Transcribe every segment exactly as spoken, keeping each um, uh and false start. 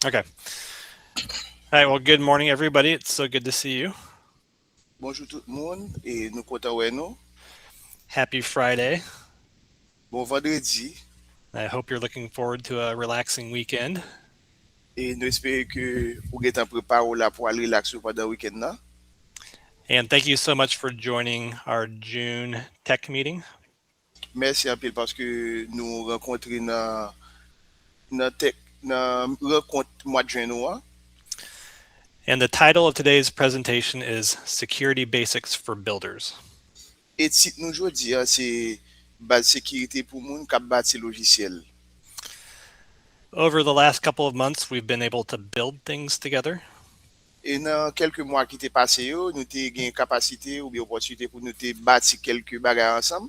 Okay. All right. Well, good morning, everybody. It's so good to see you. Bonjou tout moun, e nou kontan wè nou. Happy Friday. Bon vandredi. I hope you're looking forward to a relaxing weekend. E nou espere ke ou gentan prepare w la pou al rilaks ou pandan wikenn nan. And thank you so much for joining our June tech meeting. Mèsi anpil paske nou rankontre nan nan tech nan rankont mwa jen nou an. And the title of today's presentation is Security Basics for Builders. E tit nou jodi a se baz sekirite pou moun k ap bati lojisyèl. Over the last couple of months, we've been able to build things together. E nan kèlke mwa ki te pase yo, nou te gen kapasite oubyen opòtinite pou nou te bati kèlke bagay ansanm.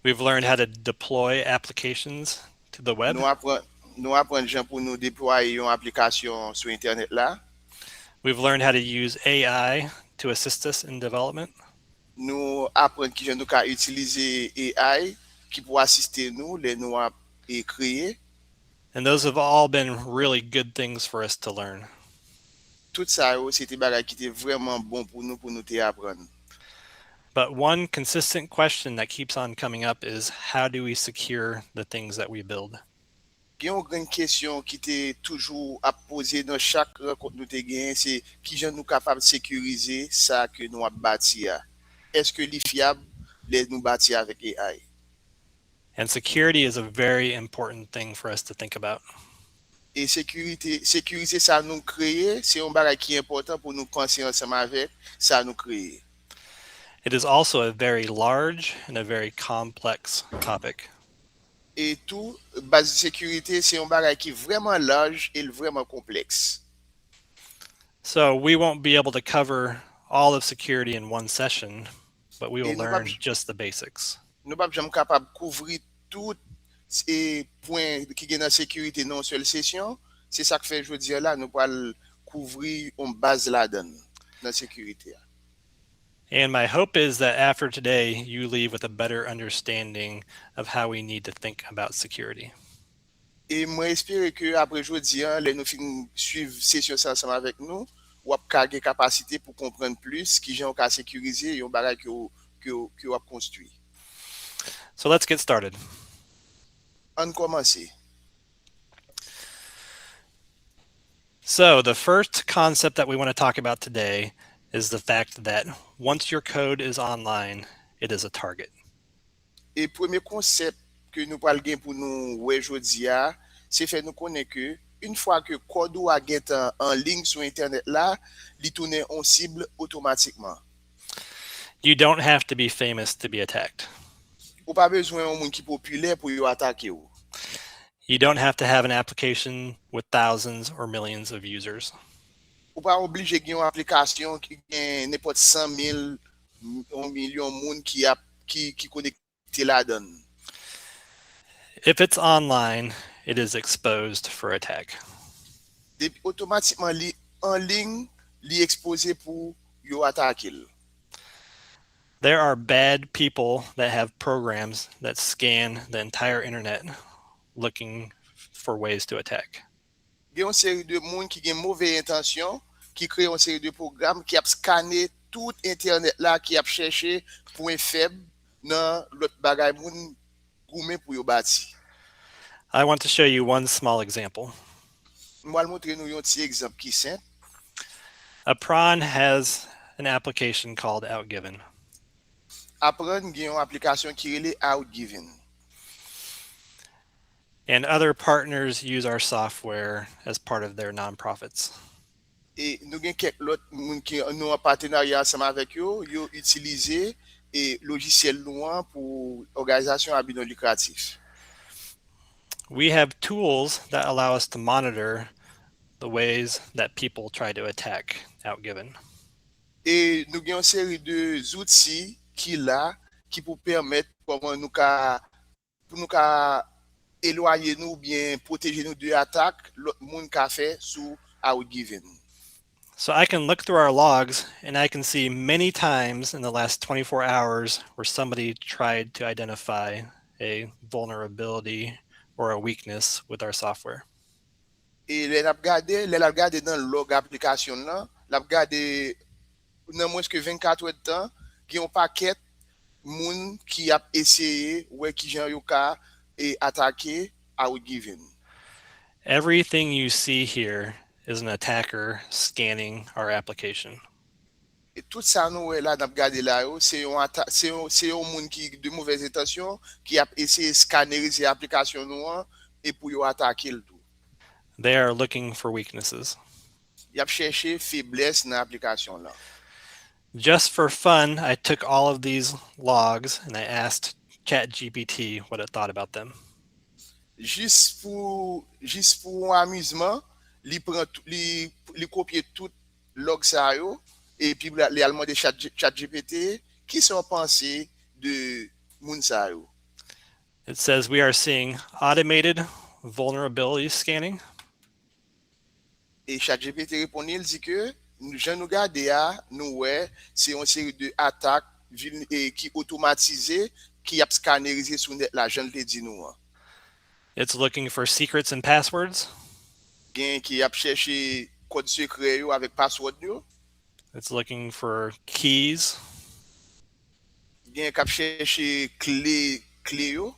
We've learned how to deploy applications to the web. Nou aprann nou aprann jan pou nou deplwaye yon aplikasyon sou entènèt la. We've learned how to use A I to assist us in development. Nou aprann kijan nou ka itilize A I ki pou asiste nou lè nou ap e, kreye. And those have all been really good things for us to learn. Tout sa yo se te bagay ki te vrèman bon pou nou pou nou te aprann. But one consistent question that keeps on coming up is, how do we secure the things that we build? Gen yon grenn kesyon ki te toujou ap poze nan chak rankont nou te genyen, se kijan nou kapab sekirize sa ke nou ap bati a. Èske li fyab lè nou bati avèk A I? And security is a very important thing for us to think about. E sekirite, sekirize sa nou kreye, se yon bagay ki enpòtan pou nou panse ansanm avèk sa nou kreye. It is also a very large and a very complex topic. E tou, baz sekirite, se yon bagay ki vrèman laj e l vrèman konplèks. So we won't be able to cover all of security in one session, but we will E nou p ap learn just the basics. Nou p ap janm kapab kouvri tout e pwen ki gen nan sekirite nan yon sèl sesyon. Se sa k fè jodi a la, nou pral kouvri yon baz ladan l nan sekirite a. And my hope is that after today, you leave with a better understanding of how we need to think about security. E mwen espere ke apre jodi a, lè nou fin swiv sesyon sa ansanm avèk nou, w ap ka gen kapasite pou konprann plis kijan w ka sekirize yon bagay ke w, ke w, ke w ap konstwi. So let's get started. Ann kòmanse. So, the first concept that we want to talk about today is the fact that once your code is online, it is a target. E premye konsèp ke nou pral gen pou nou wè jodi a, se fè nou konnen ke yon fwa ke kòd ou a gentan an liy sou entènèt la, li tounen yon sib otomatikman. You don't have to be famous to be attacked. Ou pa bezwen yon moun ki popilè pou yo atake w. You don't have to have an application with thousands or millions of users. Ou pa oblije gen yon aplikasyon ki gen nenpòt san mil, yon milyon moun ki ap ki, ki konekte ladan l. If it's online, it is exposed for attack. Depi otomatikman li an liy, li ekspoze pou yo atake l. There are bad people that have programs that scan the entire internet looking for ways to attack. Gen yon seri de moun ki gen move entansyon, ki kreye yon seri de pwogram ki ap skane tout entènèt la, ki ap chèche pwen fèb nan lòt bagay moun goumen pou yo bati. I want to show you one small example. M pral montre nou yon ti egzanp ki senp. Apran has an application called Outgiven. Aprann gen yon aplikasyon ki rele Outgiven. And other partners use our software as part of their nonprofits. E nou gen kèk lòt moun ki nou an patenarya ansanm avèk yo, yo itilize e lojisyèl nou an pou òganizasyon a bi non likratif. We have tools that allow us to monitor the ways that people try to attack Outgiven. E nou gen yon seri de zouti ki la ki pou pèmèt kòman nou ka pou nou ka elwaye nou oubyen pwoteje nou de atak lòt moun ka fè sou Outgiven. So I can look through our logs and I can see many times in the last twenty-four hours where somebody tried to identify a vulnerability or a weakness with our software. E lè n ap gade, lè l ap gade nan log aplikasyon l lan, l ap gade nan mwens ke vennkat èdtan, gen yon pakèt moun ki ap eseye wè kijan yo ka e atake Outgiven. Everything you see here is an attacker scanning our application. E tout sa nou wè la n ap gade la yo, se yon ata, se yon, se yon moun ki de movèz entansyon ki ap eseye skanerize aplikasyon nou an e pou yo atake l tou. They are looking for weaknesses. Y ap chèche feblès nan aplikasyon lan. Just for fun, I took all of these logs and I asked ChatGPT what it thought about them. Jis pou jis pou yon amizman, li pran tou- li li kopye tout log sa yo epi li al mande chat ChatGPT kisa w panse de moun sa yo. It says we are seeing automated vulnerability scanning. E ChatGPT reponn li, l di ke jan nou gade a, nou wè se yon seri de atak ki otomatize ki ap skanerize sou nèt la, jan l te di nou an. It's looking for secrets and passwords. Gen ki ap chèche kòd sekrè yo avèk password yo. It's looking for keys. Gen k ap chèche kle kle yo.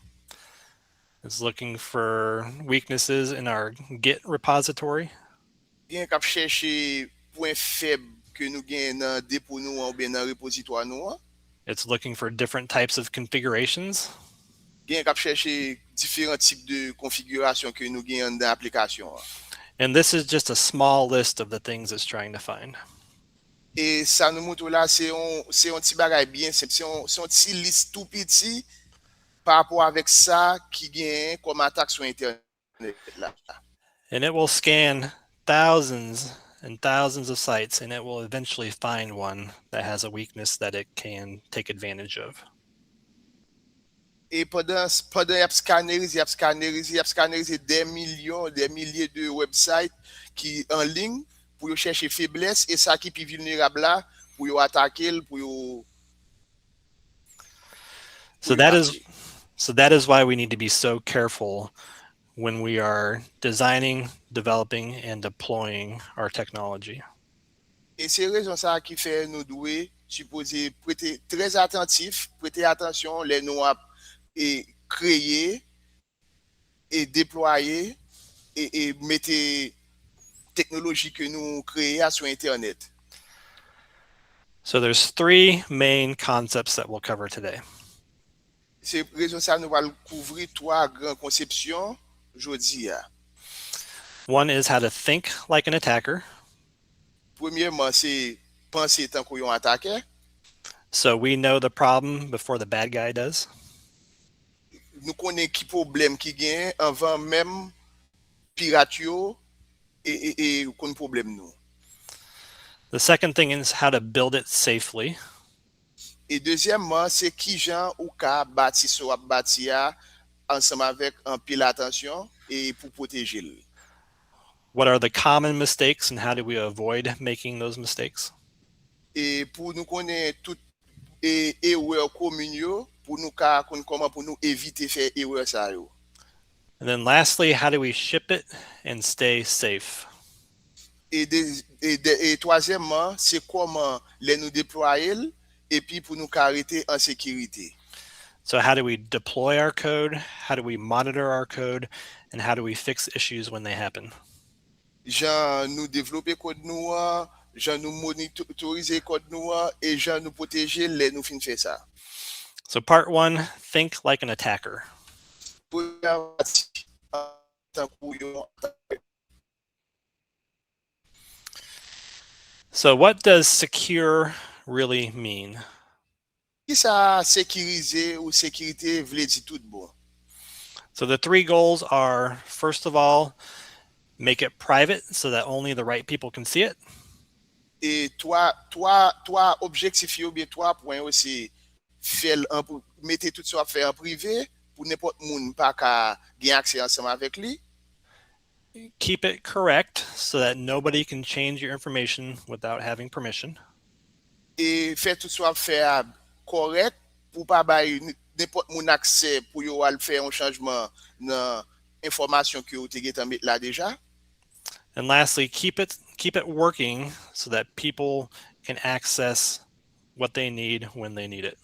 It's looking for weaknesses in our Git repository. Gen k ap chèche pwen fèb ke nou gen nan depo nou an oubyen nan repozitwa nou an. It's looking for different types of configurations. Gen k ap chèche diferan tip de konfigirasyon ke nou gen anndan aplikasyon an. And this is just a small list of the things it's trying to find. E sa nou montre w la, se yon, se yon ti bagay byen senp, se yon, se yon ti lis tou piti pa rapò avèk sa ki genyen kòm atak sou entènèt la. And it will scan thousands and thousands of sites and it will eventually find one that has a weakness that it can take advantage of. E pandan pandan y ap skanerize, y ap skanerize, y ap skanerize dè milyon, dè milye de website ki an liy pou yo chèche feblès e sa ki pi vilnerab la pou yo atake l, pou yo So that is so that is why we need to be so careful when we are designing, developing, and deploying our technology. E se rezon sa a ki fè nou dwe sipoze prete trè atantif, prete atansyon lè nou ap e, kreye e deplwaye e, e mete teknoloji ke nou kreye a sou entènèt. So there's three main concepts that we'll cover today. Se rezon sa nou pral kouvri twa gran konsepsyon jodi a. One is how to think like an attacker. Premyèman, se panse tankou yon atakè. So we know the problem before the bad guy does. Nou konnen ki pwoblèm ki genyen anvan menm pirat yo e, e, e konn pwoblèm nou. The second thing is how to build it safely. E dezyèmman, se kijan ou ka bati sa w ap bati a ansanm avèk anpil atansyon e pou pwoteje l. What are the common mistakes and how do we avoid making those mistakes? E pou nou konnen tout e erè komin yo, pou nou ka konn kòman pou nou evite fè erè sa yo. And then lastly, how do we ship it and stay safe? E, de, e, de, e twazyèmman, se kòman lè nou deplwaye l epi pou nou ka rete an sekirite. So how do we deploy our code? How do we monitor our code? And how do we fix issues when they happen? Jan nou devlope kòd nou an, jan nou monitorize kòd nou an e jan nou pwoteje l lè nou fin fè sa. So part one, think like an attacker. Premyè pati, tankou yon atakè. So what does secure really mean? Kisa sekirize ou sekirite vle di tout bon? So the three goals are, first of all, make it private so that only the right people can see it. E twa twa twa objektif yo oubyen twa pwen yo se fè l an mete tout sa w ap fè an prive pou nenpòt moun pa ka gen aksè ansanm avèk li. Keep it correct so that nobody can change your information without having permission. E fè tout sa w ap fè a kòrèk pou pa bay nenpòt moun aksè pou yo al fè yon chanjman nan enfòmasyon ke w te gentan met la deja. And lastly, keep it keep it working so that people can access what they need when they need it.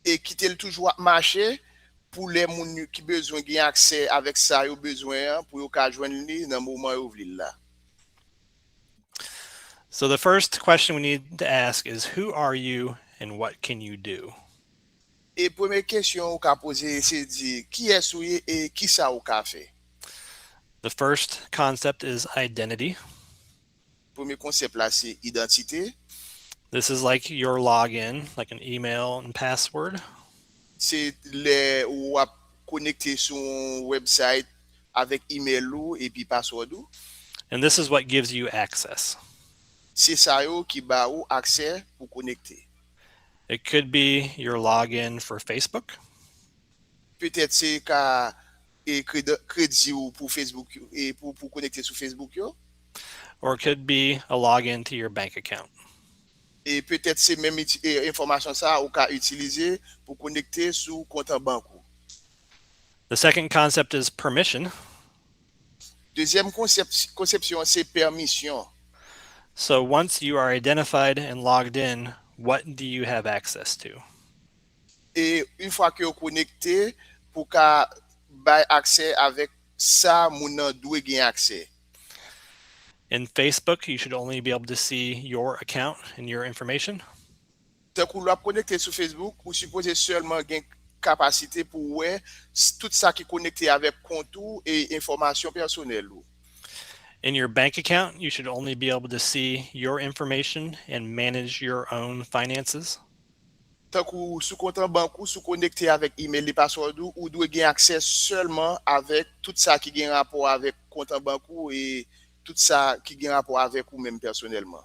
E kite l toujou ap mache pou lè moun ki bezwen gen aksè avèk sa yo bezwen an pou yo ka jwenn li nan moman yo vle l la. So the first question we need to ask is, who are you and what can you do? E premye kesyon ou ka poze se di kiyès ou ye e kisa ou ka fè. The first concept is identity. Premye konsèp la se idantite. This is like your login, like an email and password. Se lè ou ap konekte sou yon website avèk email ou epi password ou. And this is what gives you access. Se sa yo ki ba ou aksè pou konekte. It could be your login for Facebook. Petèt se ka e kredi, kredi ou pou Facebook yo, e pou, pou konekte sou Facebook yo. Or it could be a login to your bank account. E petèt se menm iti- e enfòmasyon sa a ou ka itilize pou konekte sou kont an bank ou. The second concept is permission. Dezyèm konsèp, konsèpsyon se pèmisyon. So once you are identified and logged in, what do you have access to? E yon fwa ke yo konekte pou ka bay aksè avèk sa moun nan dwe gen aksè. In Facebook, you should only be able to see your account and your information. Tankou lè w ap konekte sou Facebook, ou sipoze sèlman gen kapasite pou wè s- tout sa ki konekte avèk kont ou e enfòmasyon pèsonèl ou. In your bank account, you should only be able to see your information and manage your own finances. Tankou sou kont an bank ou, sou konekte avèk email e password ou, ou dwe gen aksè sèlman avèk tout sa ki gen rapò avèk kont an bank ou e tout sa ki gen rapò avèk ou menm pèsonèlman.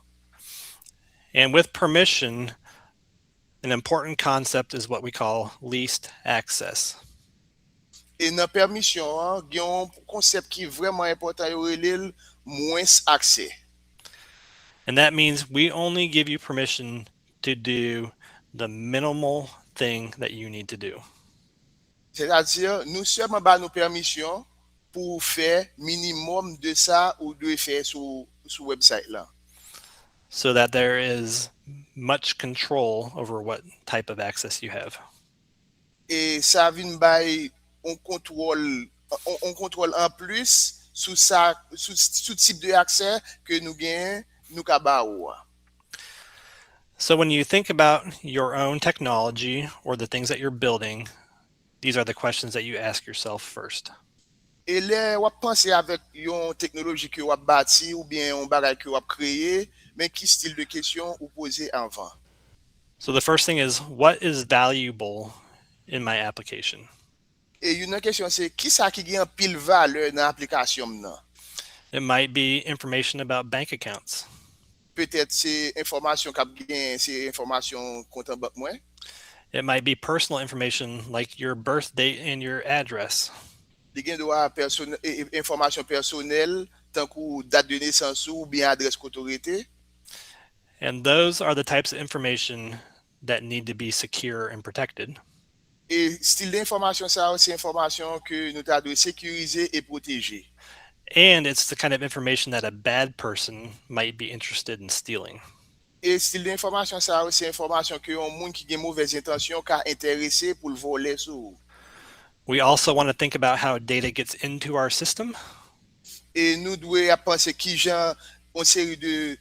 And with permission, an important concept is what we call least access. E nan pèmisyon an, gen yon konsèp ki vrèman enpòtan, yo rele l mwens aksè. And that means we only give you permission to do the minimal thing that you need to do. Sètadi, nou sèlman ba nou pèmisyon pou fè minimòm de sa ou dwe fè sou, sou website lan. So that there is much control over what type of access you have. E sa vin bay yon kontwòl, yon, yon kontwòl an plis sou sa, sou, sou tip de aksè ke nou genyen, nou ka ba ou a. So when you think about your own technology or the things that you're building, these are the questions that you ask yourself first. E lè w ap panse avèk yon teknoloji ke w ap bati oubyen yon bagay ke w ap kreye, men ki stil de kesyon ou poze anvan? So the first thing is, what is valuable in my application? E youn nan kesyon se, kisa ki gen anpil valè nan aplikasyon m nan? It might be information about bank accounts. Petèt se enfòmasyon k ap gen, se enfòmasyon kont an bank mwen. It might be personal information like your birth date and your address. Li gen dwa pèsone- e- e- enfòmasyon pèsonèl, tankou dat de nesans ou oubyen adrès kote w rete. And those are the types of information that need to be secure and protected. E stil de enfòmasyon sa yo se enfòmasyon ke nou ta dwe sekirize e pwoteje. And it's the kind of information that a bad person might be interested in stealing. E stil de enfòmasyon sa yo se enfòmasyon ke yon moun ki gen movèz entansyon ka enterese pou l vòlè sou ou. We also want to think about how data gets into our system. E nou dwe ap panse kijan yon seri de,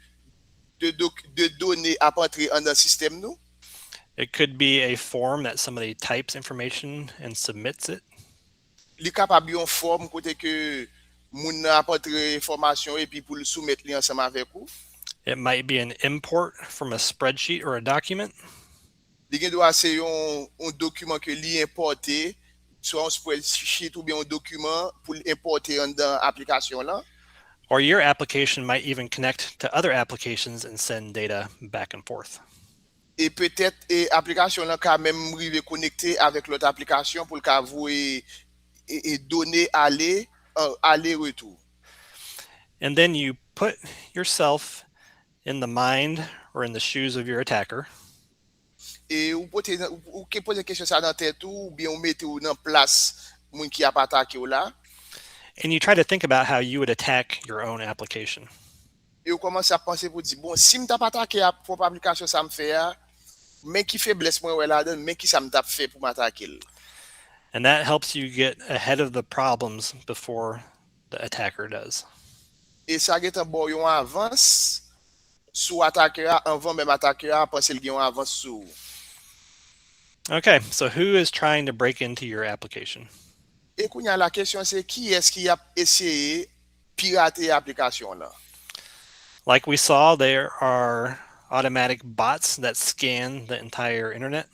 de, dok- de done ap antre anndan sistèm nou. It could be a form that somebody types information and submits it. Li kapab yon fòm kote ke moun nan ap antre enfòmasyon epi pou l soumèt li ansanm avèk ou. It might be an import from a spreadsheet or a document. Li gen dwa se yon, yon dokiman ke li enpòte, swa yon spreadsheet oubyen yon dokiman pou l enpòte anndan aplikasyon lan. Or your application might even connect to other applications and send data back and forth. E petèt e aplikasyon lan ka menm rive konekte avèk lòt aplikasyon pou l ka voye e, e done ale, an, ale retou. And then you put yourself in the mind or in the shoes of your attacker. E ou pote, ou, ou ke poze kesyon sa nan tèt ou, oubyen ou mete ou nan plas moun ki ap atake w la. And you try to think about how you would attack your own application. E ou kòmanse ap panse pou di, bon, si m t ap atake ap pwòp aplikasyon sa m fè a, men ki feblès mwen wè ladan, men ki sa m t ap fè pou m atake l. And that helps you get ahead of the problems before the attacker does. E sa gentan ba w yon avans sou atakè a anvan menm atakè a panse l gen yon avans sou ou. Okay, so who is trying to break into your application? E kounye a la kesyon se kiyès ki ap eseye pirate aplikasyon w lan. Like we saw, there are automatic bots that scan the entire internet.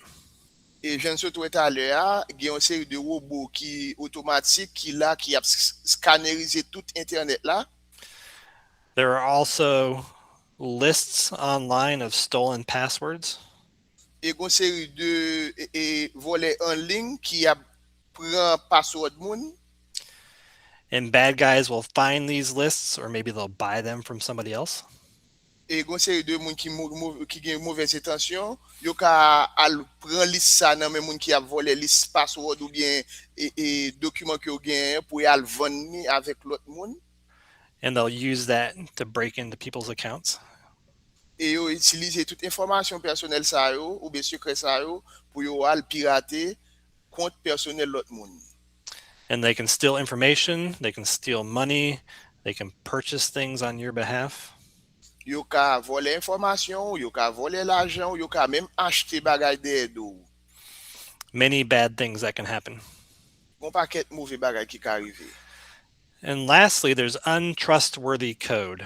E jan n sot wè talè a, gen yon seri de wobo ki otomatik ki la ki ap s- skanerize tout entènèt la. There are also lists online of stolen passwords. E gen yon seri de e, e, vòlè an liy ki ap pran password moun. And bad guys will find these lists, or maybe they'll buy them from somebody else. E gen yon seri de moun ki, mou- mou- ki gen movèz entansyon, yo ka al pran lis sa nan men moun ki ap vòlè lis password oubyen e, e, dokiman ke yo genyen pou y al vann li avèk lòt moun. And they'll use that to break into people's accounts. E yo itilize tout enfòmasyon pèsonèl sa yo oubyen sekrè sa yo pou yo al pirate kont pèsonèl lòt moun. And they can steal information, they can steal money, they can purchase things on your behalf. Yo ka vòlè enfòmasyon w, yo ka vòlè lajan w, yo ka menm achte bagay dèyè do w. Many bad things that can happen. Gon pakèt move bagay ki ka rive. And lastly, there's untrustworthy code.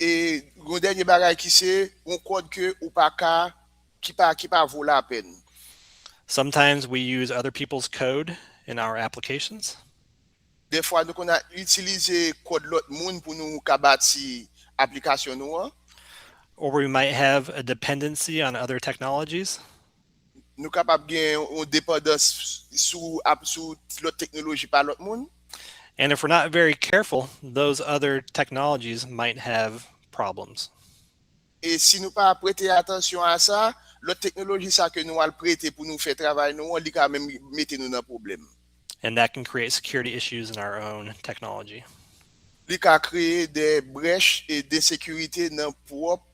E gon dènye bagay ki se yon kòd ke ou pa ka ki pa ki pa vo lapèn. Sometimes we use other people's code in our applications. Dèfwa nou konn itilize kòd lòt moun pou nou ka bati aplikasyon nou an. Or we might have a dependency on other technologies. Nou kapab gen yon depandans sou ap sou lòt teknoloji pa lòt moun. And if we're not very careful, those other technologies might have problems. E si nou pa prete atansyon a sa, lòt teknoloji sa ke nou al prete pou nou fè travay nou an, li ka menm mete nou nan pwoblèm. And that can create security issues in our own technology. Li ka kreye de brèch e de sekirite nan pwòp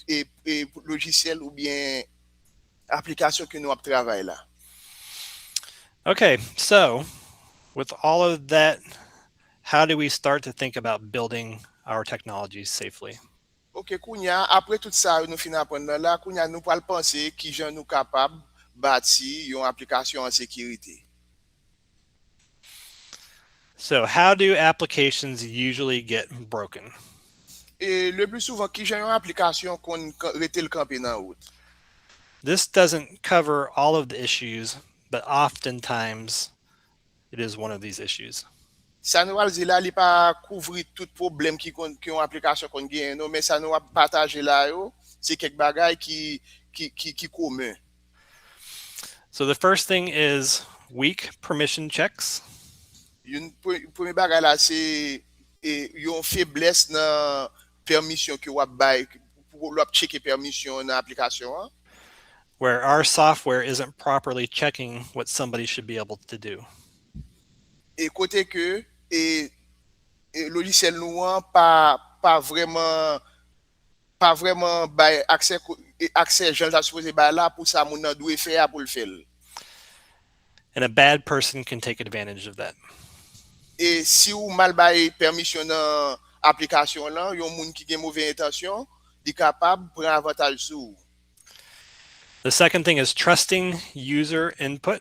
e, e lojisyèl oubyen aplikasyon ke nou ap travay la. Okay, so with all of that, how do we start to think about building our technology safely? Ok, kounye a, apre tout sa yo nou fin aprann nan la, kounye a nou pral panse kijan nou kapab bati yon aplikasyon an sekirite. So, how do applications usually get broken? E le pli souvan, kijan yon aplikasyon konn kan- rete l kanpe nan wout? This doesn't cover all of the issues, but oftentimes it is one of these issues. Sa nou al di la, li pa kouvri tout pwoblèm ki konn ki yon aplikasyon konn genyen non, men sa nou ap pataje la yo, se kèk bagay ki ki ki, ki komen. So the first thing is weak permission checks. Yon pre- premye bagay la se e, yon feblès nan pèmisyon ke w ap bay pou w ap tcheke pèmisyon nan aplikasyon an. Where our software isn't properly checking what somebody should be able to do. E kote ke e, e lojisyèl nou an pa pa vrèman pa vrèman bay aksè ko- e aksè jan l ta sipoze bay la pou sa moun nan dwe fè a pou l fè l. And a bad person can take advantage of that. E si w mal bay pèmisyon nan aplikasyon lan, yon moun ki gen move entansyon, li kapab pran avantaj sou ou. The second thing is trusting user input.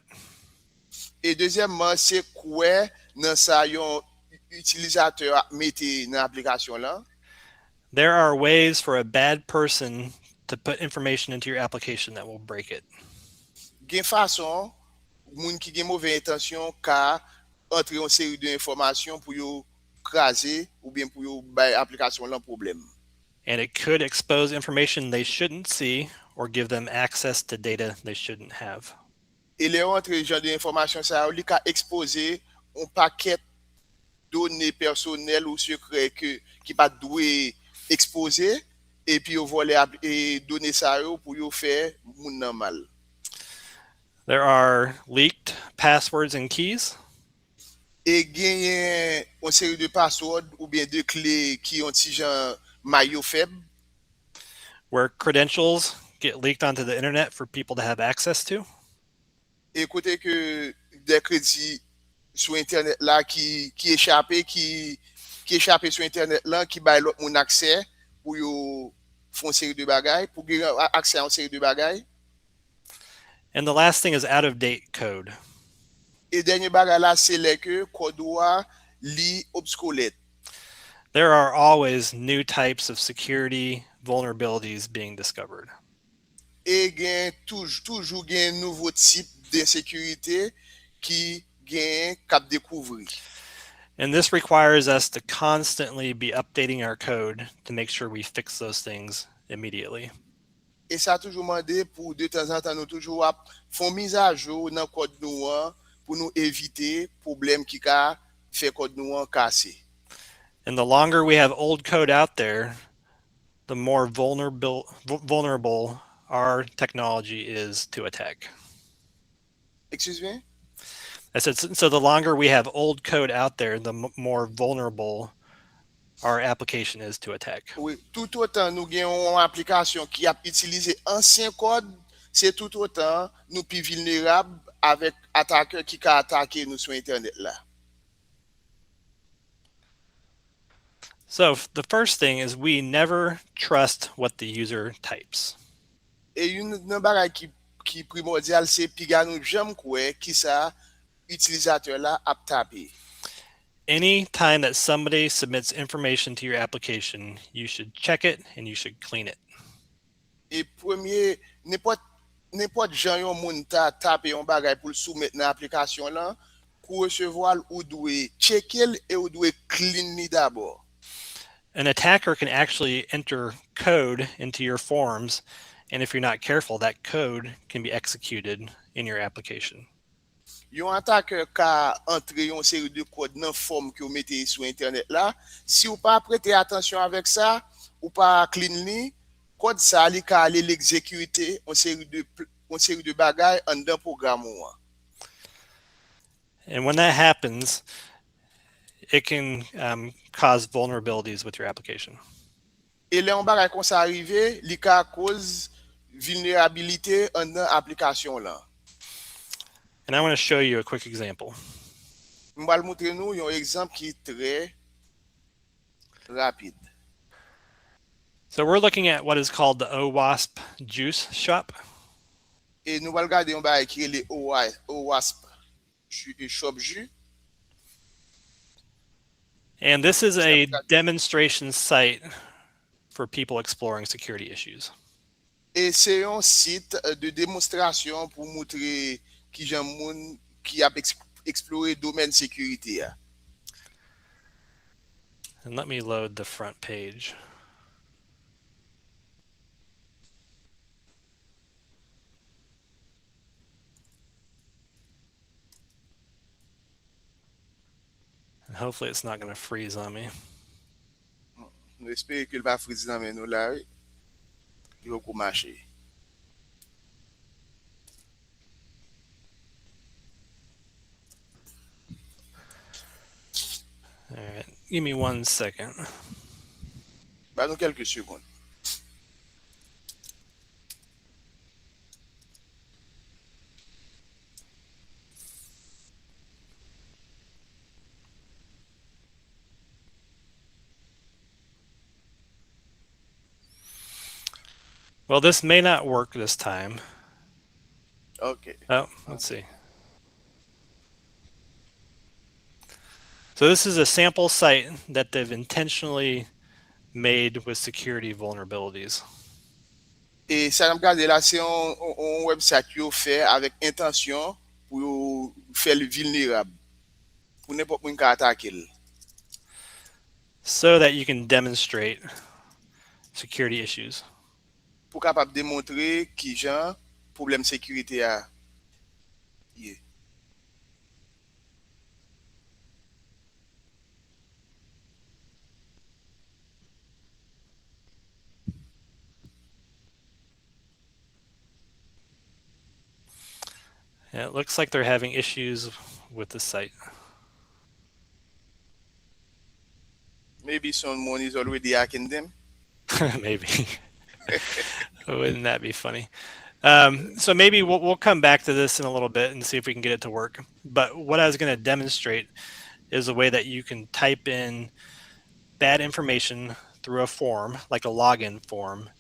E dezyèmman, se kwè nan sa yon itilizatè ap mete nan aplikasyon lan. There are ways for a bad person to put information into your application that will break it. Gen fason moun ki gen move entansyon ka antre yon seri de enfòmasyon pou yo kraze oubyen pou yo bay aplikasyon lan pwoblèm. And it could expose information they shouldn't see or give them access to data they shouldn't have. E lè yo antre jan de enfòmasyon sa yo, li ka ekspoze yon pakèt done pèsonèl ou sekrè ke ki pa t dwe ekspoze, epi yo vòlè ap- e done sa yo pou yo fè moun nan mal. There are leaked passwords and keys. E genyen yon seri de password oubyen de kle ki yon ti jan may yo fèb. Where credentials get leaked onto the internet for people to have access to. E kote ke de kredi sou entènèt la ki, ki echape, ki, ki echape sou entènèt lan, ki bay lòt moun aksè pou yo fè yon seri de bagay, pou gen a- aksè a yon seri de bagay. And the last thing is out of date code. E dènye bagay la, se lè ke kòd ou a li obsolèt. There are always new types of security vulnerabilities being discovered. E gen touj, toujou gen nouvo tip de ensekirite ki gen k ap dekouvri. And this requires us to constantly be updating our code to make sure we fix those things immediately. E sa toujou mande pou de tanzantan nou toujou ap fè yon mizajou nan kòd nou an pou nou evite pwoblèm ki ka fè kòd nou an kase. And the longer we have old code out there, the more vulnerable, vulnerable our technology is to attack. Excuse me? I said, so the longer we have old code out there, the more vulnerable our application is to attack. Wi, toutotan nou gen yon aplikasyon ki ap itilize ansyen kòd, se toutotan nou pi vilnerab avèk atakè ki ka atake nou sou entènèt la. So the first thing is we never trust what the user types. E youn nan bagay ki, ki primòdyal se piga nou janm kwè kisa itilizatè la ap tape. Any time that somebody submits information to your application, you should check it and you should clean it. E premye, nenpòt nenpòt jan yon moun ta tape yon bagay pou l soumèt nan aplikasyon lan, kou resevwa l, ou dwe tcheke l e ou dwe clean li dabò. An attacker can actually enter code into your forms, and if you're not careful, that code can be executed in your application. Yon atakè ka antre yon seri de kòd nan fòm ke w mete sou entènèt la. Si w pa prete atansyon avèk sa, ou pa clean li, kòd sa li ka al egzekite yon seri de yon seri de bagay anndan pwogram ou an. And when that happens, it can um, cause vulnerabilities with your application. E lè yon bagay konsa rive, li ka koz vilnerabilite anndan aplikasyon lan. And I want to show you a quick example. M pral montre nou yon egzanp ki trè rapid. So we're looking at what is called the OWASP Juice Shop. E nou pral gade yon bagay ki rele OWASP Shop Ju. And this is a demonstration site for people exploring security issues. E se yon sit de demonstrasyon pou moutre kijan moun ki ap eksplore domèn sekirite a. And let me load the front page. And hopefully it's not going to freeze on me. Nou espere ke l pa friz nan men nou la, wi. Li poko mache. All right, give me one second. Ba nou kèlke segonn. Well, this may not work this time. Okay. Oh, let's see. So this is a sample site that they've intentionally made with security vulnerabilities. E sa n ap gade la, se yon, yon, yon website yo fè avèk entansyon pou yo fè l vilnerab pou nenpòt moun ka atake l. So that you can demonstrate security issues. Pou kapab demontre kijan pwoblèm sekirite a ye. Yeah, it looks like they're having issues with the site. Maybe someone is already hacking them. Maybe. Wouldn't that be funny? Um, so maybe we'll, we'll come back to this in a little bit and see if we can get it to work. But what I was going to demonstrate is a way that you can type in bad information through a form, like a login form,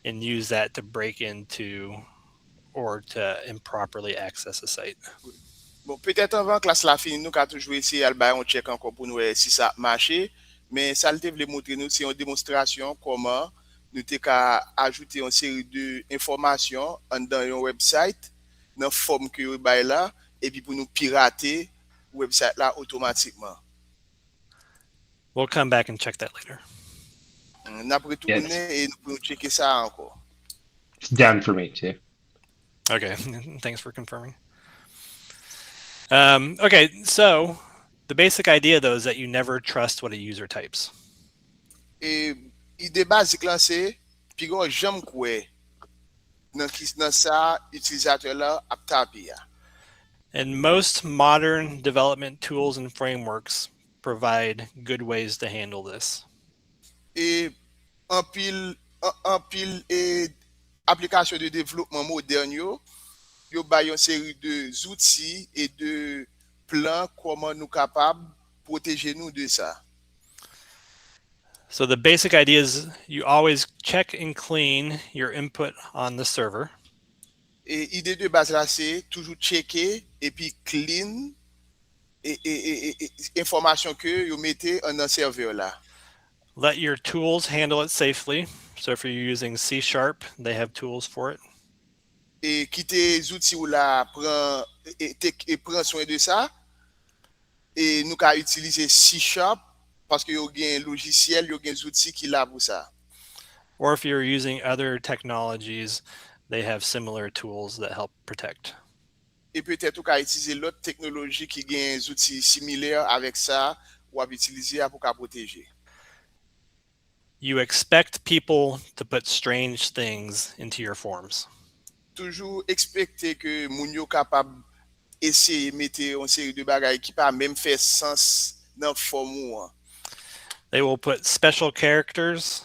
and use that to break into or to improperly access a site. Bon, petèt anvan klas la fini, nou ka toujou eseye al bay yon tchèk ankò pou nou wè si sa ap mache. Men sa l te vle montre nou, se yon demonstrasyon kòman nou te ka ajoute yon seri de enfòmasyon anndan yon website nan fòm ke yo bay la, epi pou nou pirate website la otomatikman. We'll come back and check that later. N ap retounen e nou pou nou tcheke sa ankò. It's done for me too. Okay, thanks for confirming. Um, okay, so the basic idea though is that you never trust what a user types. E ide bazik lan se, piga w janm kwè nan ki nan sa itilizatè la ap tape a. And most modern development tools and frameworks provide good ways to handle this. E anpil an- anpil e aplikasyon de devlopman modèn yo, yo bay yon seri de zouti e de plan kòman nou kapab pwoteje nou de sa. So the basic idea is you always check and clean your input on the server. E ide de baz la se toujou tcheke epi clean e, e, e, e, e enfòmasyon ke yo mete anndan sèvè la. Let your tools handle it safely. So if you're using C Sharp, they have tools for it. E kite zouti w la pran e, e, te- e pran swen de sa. E nou ka itilize C Sharp paske yo gen lojisyèl, yo gen zouti ki la pou sa. Or if you're using other technologies, they have similar tools that help protect. E petèt ou ka itilize lòt teknoloji ki gen zouti similè avèk sa w ap itilize a pou ka pwoteje. You expect people to put strange things into your forms. Toujou ekspekte ke moun yo kapab eseye mete yon seri de bagay ki pa menm fè sans nan fòm ou an. They will put special characters.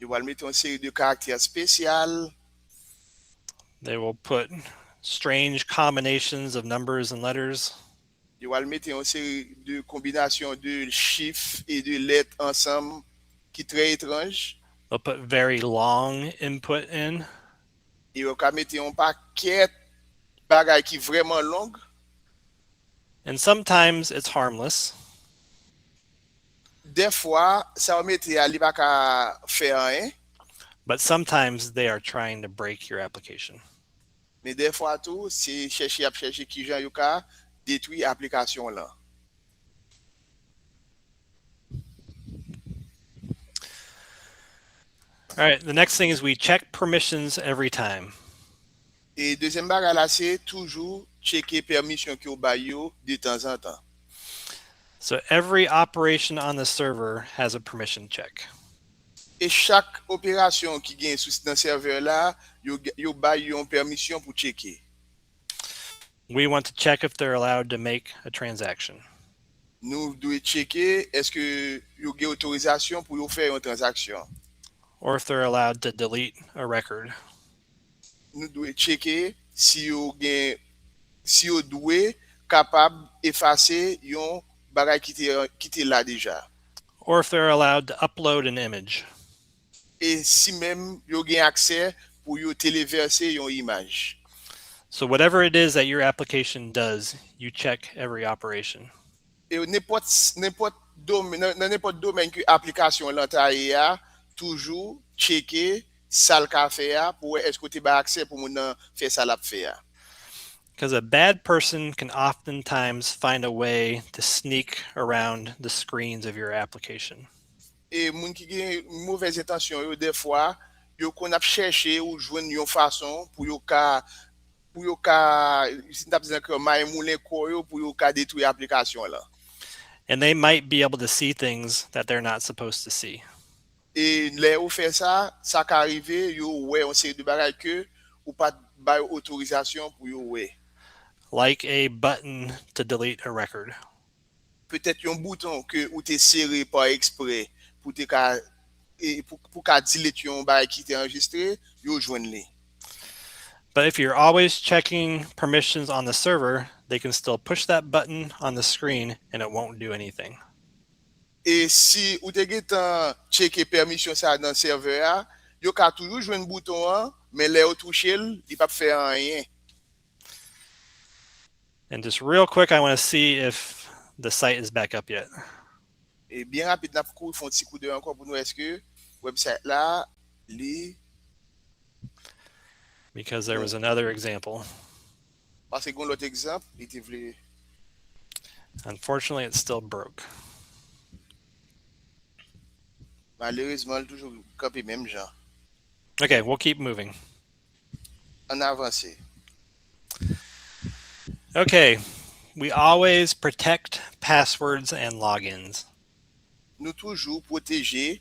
Yo pral mete yon seri de karaktè espesyal. They will put strange combinations of numbers and letters. Yo pral mete yon seri de konbinasyon de chif e de lèt ansanm ki trè etranj. They'll put very long input in. E yo ka mete yon pakèt bagay ki vrèman long. And sometimes it's harmless. Dèfwa, sa yo mete a, li pa ka fè anyen. But sometimes they are trying to break your application. Men dèfwa tou, se chèche y ap chèche kijan yo ka detwi aplikasyon w lan. All right, the next thing is we check permissions every time. E dezyèm bagay la se toujou tcheke pèmisyon ke w bay yo de tanzantan. So every operation on the server has a permission check. E chak operasyon ki gen sou nan sèvè la, yo, yo bay yon pèmisyon pou tcheke. We want to check if they're allowed to make a transaction. Nou dwe tcheke èske yo gen otorizasyon pou yo fè yon tranzaksyon. Or if they're allowed to delete a record. Nou dwe tcheke si yo gen si yo dwe kapab efase yon bagay ki te ki te la deja. Or if they're allowed to upload an image. E si menm yo gen aksè pou yo televèse yon imaj. So whatever it is that your application does, you check every operation. E nenpòt nenpòt domèn nan nenpòt domèn ke aplikasyon lan ta ye a, toujou tcheke sa l ka fè a pou wè èske w te bay aksè pou moun nan fè sa l ap fè a. Because a bad person can oftentimes find a way to sneak around the screens of your application. E moun ki gen movèz entansyon yo, dèfwa yo konn ap chèche ou jwenn yon fason pou yo ka pou yo ka si n t ap di nan kreyòl, maye moulen kò yo pou yo ka detwi aplikasyon lan. And they might be able to see things that they're not supposed to see. E lè yo fè sa, sa ka rive yo wè yon seri de bagay ke ou pa t ba yo otorizasyon pou yo wè. Like a button to delete a record. petèt yon bouton ke ou te sere pa eksprè pou te ka e pou, pou ka delete yon bagay ki te anrejistre, yo jwenn li. But if you're always checking permissions on the server, they can still push that button on the screen and it won't do anything. E si ou te gentan tcheke pèmisyon sa nan sèvè a, yo ka toujou jwenn bouton an, men lè yo touche l, li p ap fè anyen. And just real quick, I want to see if the site is back up yet. E byen rapid, n ap kouri fè yon ti koudèy ankò pou nou wè èske website la li Because there was another example. Paske gen lòt egzanp, li te vle. Unfortunately, it's still broke. Malerezman, li toujou kanpe menm jan. Okay, we'll keep moving. Ann avanse. Okay, we always protect passwords and logins. Nou toujou pwoteje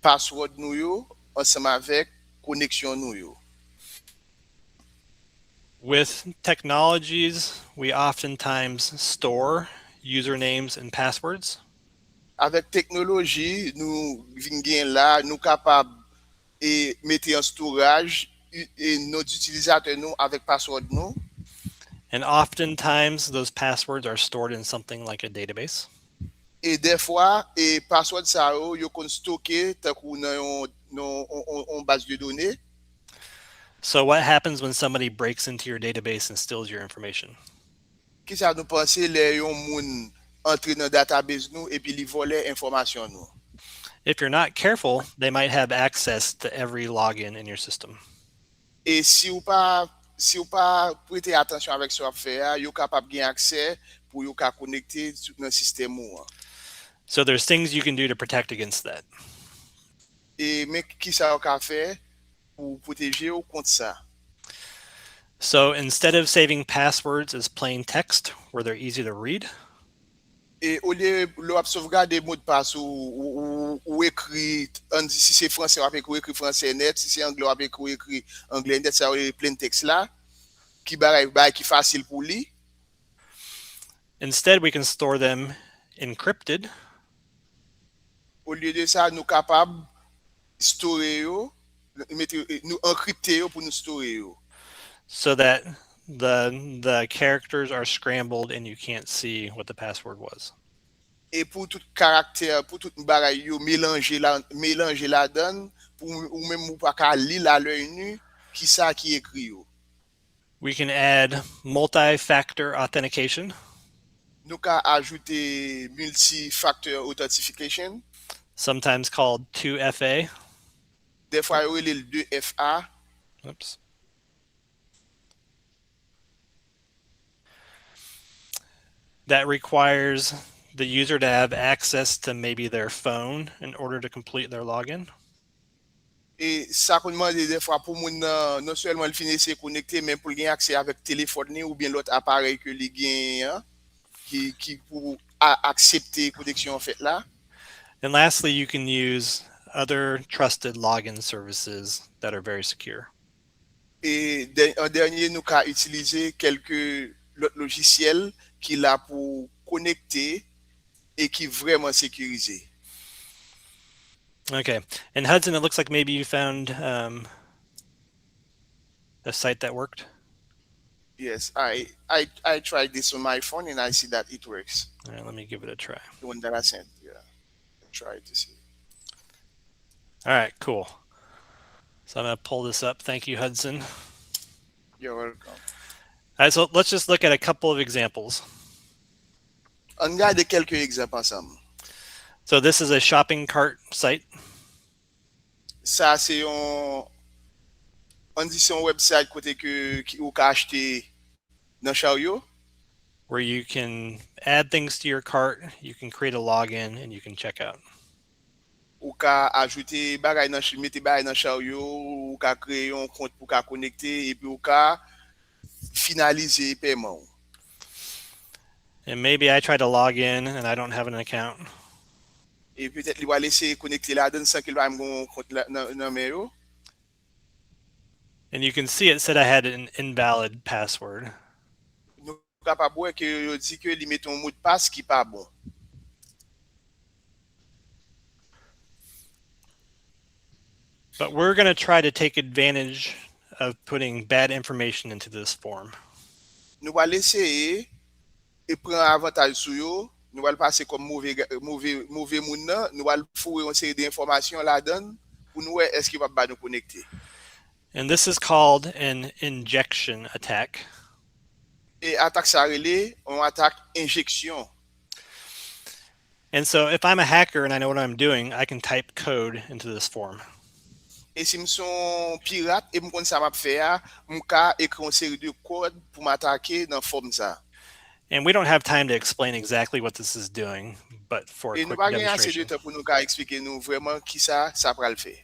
password nou yo ansanm avèk koneksyon nou yo. With technologies, we oftentimes store usernames and passwords. Avèk teknoloji nou vin gen la, nou kapab e mete an storage e non itilizatè nou avèk password nou. And oftentimes, those passwords are stored in something like a database. E dèfwa, e password sa yo, yo konn stoke tankou nan yon, yon, yon, yon baz de done. So, what happens when somebody breaks into your database and steals your information? Kisa nou panse lè yon moun antre nan database nou epi li vòlè enfòmasyon nou? If you're not careful, they might have access to every login in your system. E si w pa si w pa prete atansyon avèk sa w ap fè a, yo kapab gen aksè pou yo ka konekte nan sistèm ou an. So there's things you can do to protect against that. E men kisa w ka fè pou pwoteje w kont sa. So instead of saving passwords as plain text where they're easy to read, E olye lè w ap sovgade modpas ou, ou, ou, ou ekri, ann di si se fransè w ap ekri, ou ekri fransè nèt, si se anglè w ap ekri, ou ekri anglè nèt, sa yo rele plain text la, ki bagay, bagay ki fasil pou li. Instead, we can store them encrypted. Olye de sa, nou kapab store yo, mete, nou ankripte yo pou nou store yo. So that the the characters are scrambled and you can't see what the password was. E pou tout karaktè, pou tout bagay yo melanje la, melanje ladan, pou ou menm ou pa ka li l à l'œil nu, kisa ki ekri yo. We can add multi-factor authentication, Nou ka ajoute multi-factor authentication, sometimes called two F A. Dèfwa yo rele l de F A. Oops. That requires the user to have access to maybe their phone in order to complete their login. E sa konn mande dèfwa pou moun nan, non sèlman li fin eseye konekte, men pou l gen aksè avèk telefòn li oubyen lòt aparèy ke li genyen an, ki, ki pou a, aksepte koneksyon an fèt la. And lastly, you can use other trusted login services that are very secure. E dè- an dènye, nou ka itilize kèlke lòt lojisyèl ki la pou konekte e ki vrèman sekirize. Okay. And Hudson, it looks like maybe you found um, a site that worked. Yes, I, I, I tried this on my phone and I see that it works. All right, let me give it a try. The one that I sent, yeah. I tried to see. All right, cool. So I'm going to pull this up. Thank you, Hudson. You're welcome. All right, so let's just look at a couple of examples. Ann gade kèlke egzanp ansanm. So this is a shopping cart site. Sa se yon, ann di se yon website kote ke ki, ou ka achte nan charyo. Where you can add things to your cart, you can create a login, and you can check out. Ou ka ajoute bagay nan ch- mete bagay nan charyo, ou ka kreye yon kont pou ka konekte epi ou ka finalize pèman w. And maybe I try to log in and I don't have an account. E petèt li pral eseye konekte ladan san ke l pa menm gen yon kont la- nan, nan men yo. And you can see it said I had an invalid password. Nou kapab wè ke yo di ke li mete yon modpas ki pa bon. But we're going to try to take advantage of putting bad information into this form. Nou pral eseye e pran avantaj sou yo. Nou pral pase kòm move, move, move moun nan. Nou pral foure yon seri de enfòmasyon ladan l pou nou wè èske yo p ap ba nou konekte. And this is called an injection attack. E atak sa rele yon atak enjeksyon. And so if I'm a hacker and I know what I'm doing, I can type code into this form. E si m se yon pirat e m konn sa m ap fè a, m ka ekri yon seri de kòd pou m atake nan fòm sa. And we don't have time to explain exactly what this is doing, but for a E nou quick pa gen ase de demonstration. Tan pou nou ka eksplike nou vrèman kisa sa pral fè.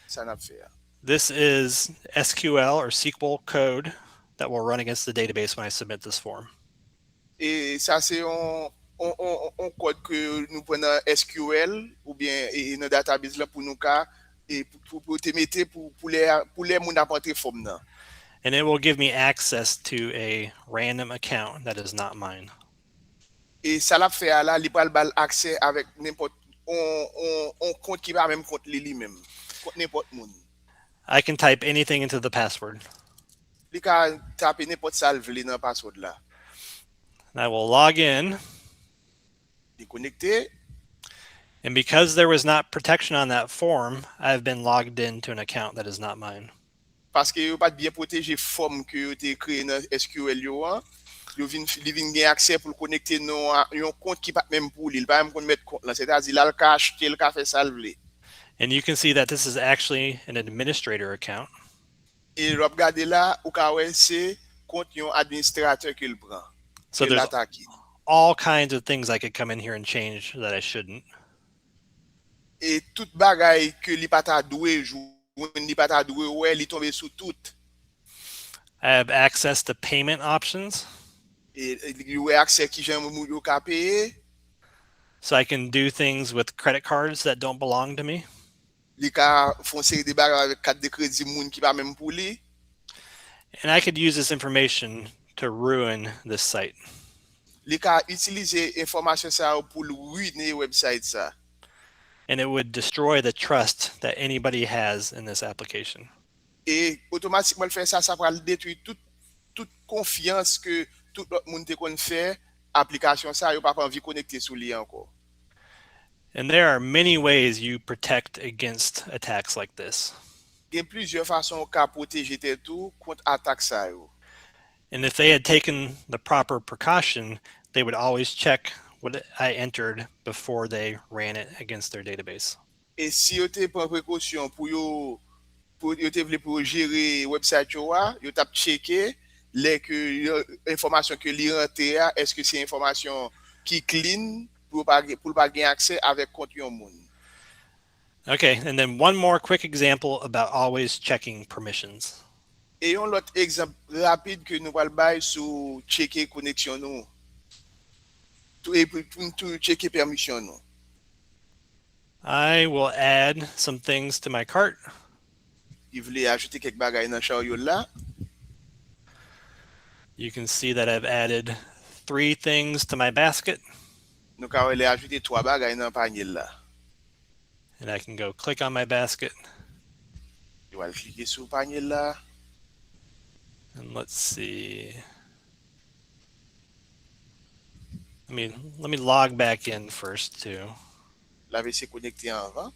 Sa n ap fè a. This is S Q L or S Q L code that will run against the database when I submit this form. E sa se yon, yon, yon, yon kòd ke nou pran nan S Q L oubyen e, e nan database lan pou nou ka e pou, pou, pou te mete pou, pou lè, pou lè moun ap antre fòm nan. And it will give me access to a random account that is not mine. E sa l ap fè a la, li pral ba l aksè avèk nenpòt yon, yon, yon kont ki pa menm kont li li menm. Kont nenpòt moun. I can type anything into the password. Li ka tape nenpòt sa l vle nan password la. And I will log in. Li konekte. And because there was not protection on that form, I've been logged into an account that is not mine. Paske yo pa t byen pwoteje fòm ke yo te kreye nan S Q L yo an, yo vin, li vin gen aksè pou l konekte nan yon kont ki pa t menm pou li. Li pa menm konn mèt kont lan. Sètadi, l al ka achte, l ka fè sa l vle. And you can see that this is actually an administrator account. E lè w ap gade la, ou ka wè se kont yon administratè ke l pran, So ke l there's atake. All kinds of things I could come in here and change that I shouldn't. E tout bagay ke li pa ta dwe jwenn, li pa ta dwe wè, li tonbe sou tout. I have access to payment options. E e li wè aksè kijan moun yo ka peye. So I can do things with credit cards that don't belong to me. Li ka fè yon seri de bagay avèk kat de kredi moun ki pa menm pou li. And I could use this information to ruin this site. Li ka itilize enfòmasyon sa yo pou l ruine website sa. And it would destroy the trust that anybody has in this application. E otomatikman l fè sa, sa pral detwi tout, tout konfyans ke tout lòt moun te konn fè aplikasyon sa, yo p ap anvi konekte sou li ankò. And there are many ways you protect against attacks like this. Gen plizyè fason w ka pwoteje tèt ou kont atak sa yo. And if they had taken the proper precaution, they would always check what I entered before they ran it against their database. E si yo te pran prekosyon pou yo, pou yo te vle pou yo jere website yo a, yo t ap tcheke lè ke yo, enfòmasyon ke li rantre a, èske se enfòmasyon ki clean pou yo pa gen, pou l pa gen aksè avèk kont yon moun. Okay, and then one more quick example about always checking permissions. E yon lòt egzanp rapid ke nou pral bay sou tcheke koneksyon nou. Tou, e pou, pou nou tou tcheke pèmisyon nou. I will add some things to my cart. Li vle ajoute kèk bagay nan charyo l la. You can see that I've added three things to my basket. Nou ka wè li ajoute twa bagay nan panye l la. And I can go click on my basket. Yo al klike sou panye l la. And let's see. Let me let me log back in first too. L ap eseye konekte anvan.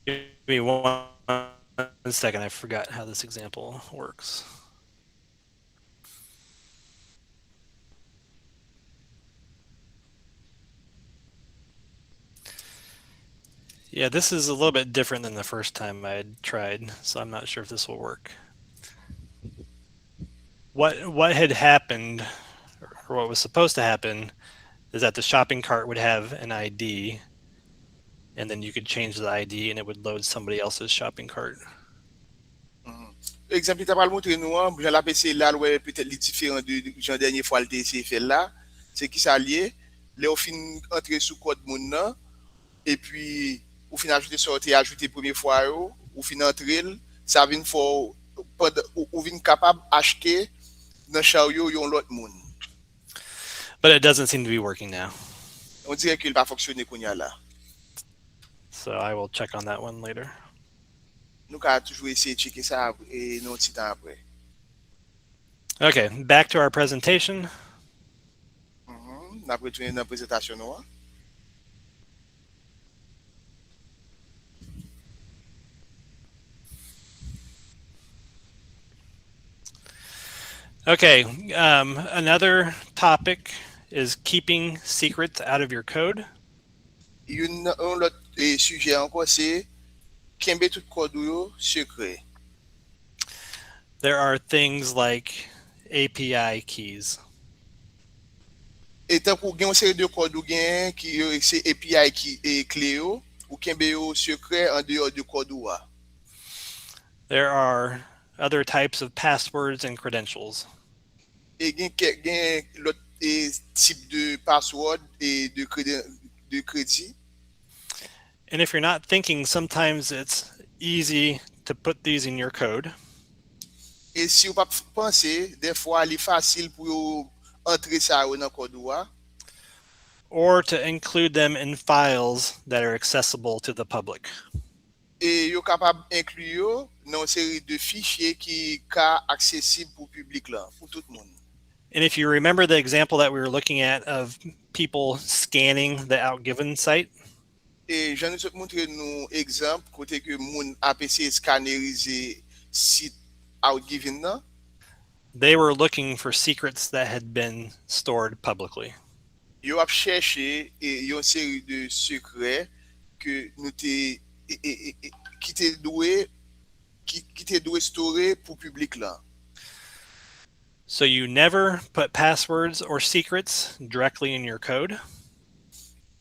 Give me one second. I forgot how this example works. Yeah, this is a little bit different than the first time I had tried, so I'm not sure if this will work. What what had happened, or what was supposed to happen, is that the shopping cart would have an I D, and then you could change the I D and it would load somebody else's shopping cart. Egzanp li ta pral montre nou an, jan l ap eseye la, l wè petèt li diferan de jan dènye fwa l te eseye fè l la. Se kisa l ye? Lè w fin antre sou kòd moun nan, epi ou fin ajoute sa w te ajoute premye fwa yo, ou fin antre l, sa vin fè w, pandan, ou, ou vin kapab achte nan charyo yon lòt moun. But it doesn't seem to be working now. On dirè ke l pa fonksyone kounye a la. So I will check on that one later. Nou ka toujou eseye tcheke sa e, nan yon ti tan apre. Okay, back to our presentation. Mhm. N ap retounen nan prezantasyon nou an. Okay, um, another topic is keeping secrets out of your code. Youn, yon lòt e, sijè ankò, se kenbe tout kòd ou yo sekrè. There are things like A P I keys. E tankou gen yon seri de kòd ou gen ki yo se A P I ki e kle yo, ou kenbe yo sekrè an deyò de kòd ou a. There are other types of passwords and credentials. E gen kèk gen lòt e, tip de password e de kredi, de kredi. And if you're not thinking, sometimes it's easy to put these in your code. E si w p ap panse, dèfwa li fasil pou yo antre sa yo nan kòd ou a. Or to include them in files that are accessible to the public. E yo kapab enkli yo nan yon seri de fichye ki ka aksesib pou piblik lan, pou tout moun. And if you remember the example that we were looking at of people scanning the Outgiven site, E jan nou sot montre nou egzanp kote ke moun ap eseye skanerize sit Outgiven nan, they were looking for secrets that had been stored publicly. Yo ap chèche e, yon seri de sekrè ke nou te e, e, e, e, ki te dwe ki, ki te dwe store pou piblik lan. So you never put passwords or secrets directly in your code.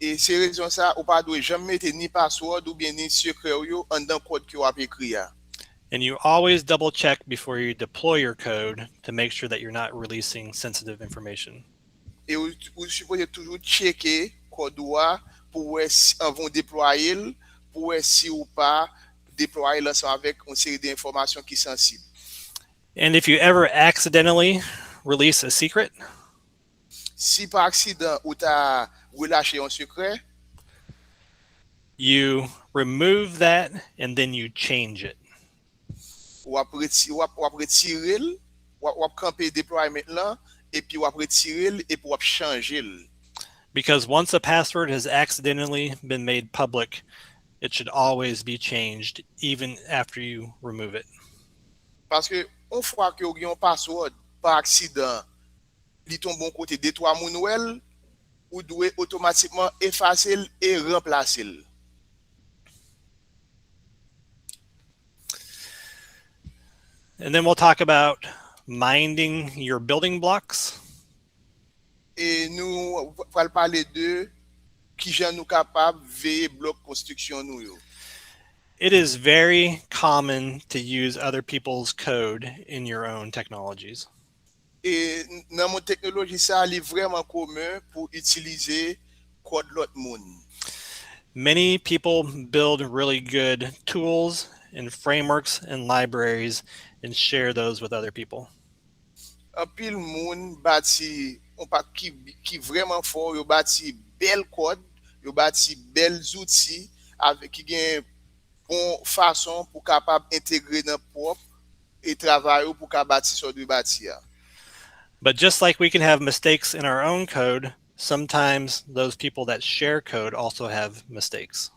E se rezon sa ou pa dwe janm mete ni password oubyen ni sekrè w yo anndan kòd ke w ap ekri a. And you always double check before you deploy your code to make sure that you're not releasing sensitive information. E ou, ou sipoze toujou tcheke kòd ou a pou wè si anvan w deplwaye l, pou wè si ou pa deplwaye l ansanm avèk yon seri de enfòmasyon ki sansib. And if you ever accidentally release a secret, Si pa aksidan ou ta relache yon sekrè, you remove that and then you change it. W ap reti, w ap, w ap retire l, w ap, w ap kanpe deployment lan, epi w ap retire l, epi w ap chanje l. Because once a password has accidentally been made public, it should always be changed, even after you remove it. Paske yon fwa ke w gen yon password pa aksidan, li tonbe yon kote, de twa moun wè l, ou dwe otomatikman efase l e ranplase l. And then we'll talk about minding your building blocks. E nou pral pale de kijan nou kapab veye blòk konstriksyon nou yo. It is very common to use other people's code in your own technologies. E nan mond teknoloji sa, li vrèman komen pou itilize kòd lòt moun. Many people build really good tools and frameworks and libraries and share those with other people. Anpil moun bati yon pa ki, ki vrèman fò, yo bati bèl kòd, yo bati bèl zouti avèk ki gen bon fason pou kapab entegre nan pwòp e travay ou pou ka bati sa w dwe bati a. But just like we can have mistakes in our own code, sometimes those people that share code also have mistakes.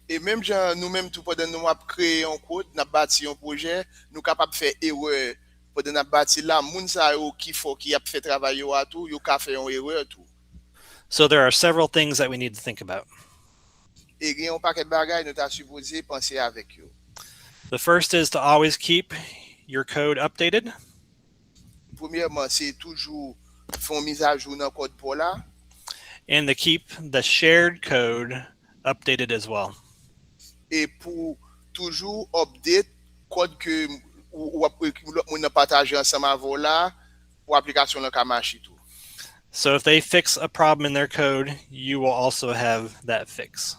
E menm jan nou menm tou pandan nou ap kreye yon kòd, n ap bati yon pwojè, nou kapab fè erè pandan n ap bati l la, moun sa yo ki fò ki ap fè travay yo a tou, yo ka fè yon erè tou. So there are several things that we need to think about. E gen yon pakèt bagay nou ta sipoze panse avèk yo. The first is to always keep your code updated. Premyèman, se toujou fè yon mizajou nan kòd pa w la. And to keep the shared code updated as well. E pou toujou update kòd ke ou, ou ap, lòt moun nan pataje ansanm avè w la, pou aplikasyon lan ka mache tou. So if they fix a problem in their code, you will also have that fix.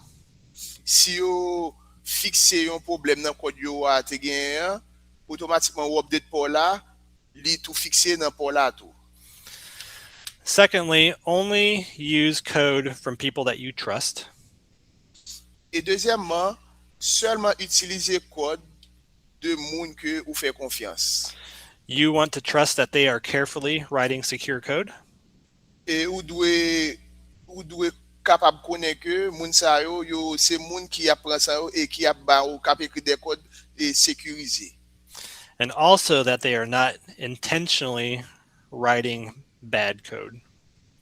Si yo fikse yon pwoblèm nan kòd yo a te genyen an, otomatikman ou update pa w la, li tou fikse nan pa w la tou. Secondly, only use code from people that you trust. E dezyèmman, sèlman itilize kòd de moun ke ou fè konfyans. You want to trust that they are carefully writing secure code. E ou dwe ou dwe kapab konnen ke moun sa yo, yo se moun ki ap pran sa yo e ki ap ba ou, k ap ekri de kòd e sekirize. And also that they are not intentionally writing bad code.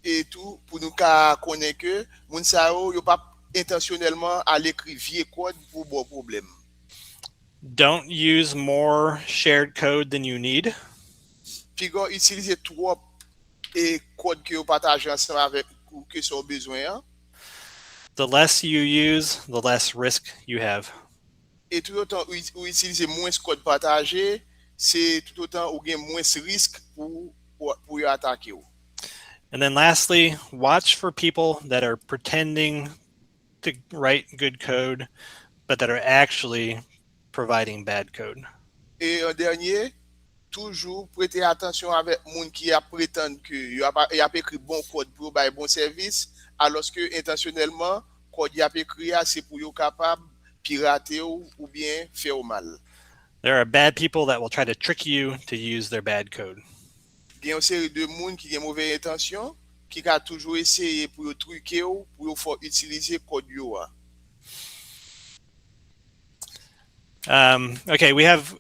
E tou, pou nou ka konnen ke moun sa yo, yo p ap entansyonèlman al ekri vye kòd pou ba w pwoblèm. Don't use more shared code than you need. Piga w itilize twòp e kòd ke yo pataje ansanm avèk ou ke sa w bezwen an. The less you use, the less risk you have. E toutotan ou, ou itilize mwens kòd pataje, se toutotan ou gen mwens risk pou, pou, pou yo atake w. And then lastly, watch for people that are pretending to write good code, but that are actually providing bad code. E an dènye, toujou prete atansyon avèk moun ki ap pretann ke y ap, y ap ekri bon kòd pou yo bay bon sèvis, alòske entansyonèlman, kòd y ap ekri a se pou yo kapab pirate w oubyen fè w mal. There are bad people that will try to trick you to use their bad code. Gen yon seri de moun ki gen move entansyon, ki ka toujou eseye pou yo trike w, pou yo fè w itilize kòd yo a. Um, okay, we have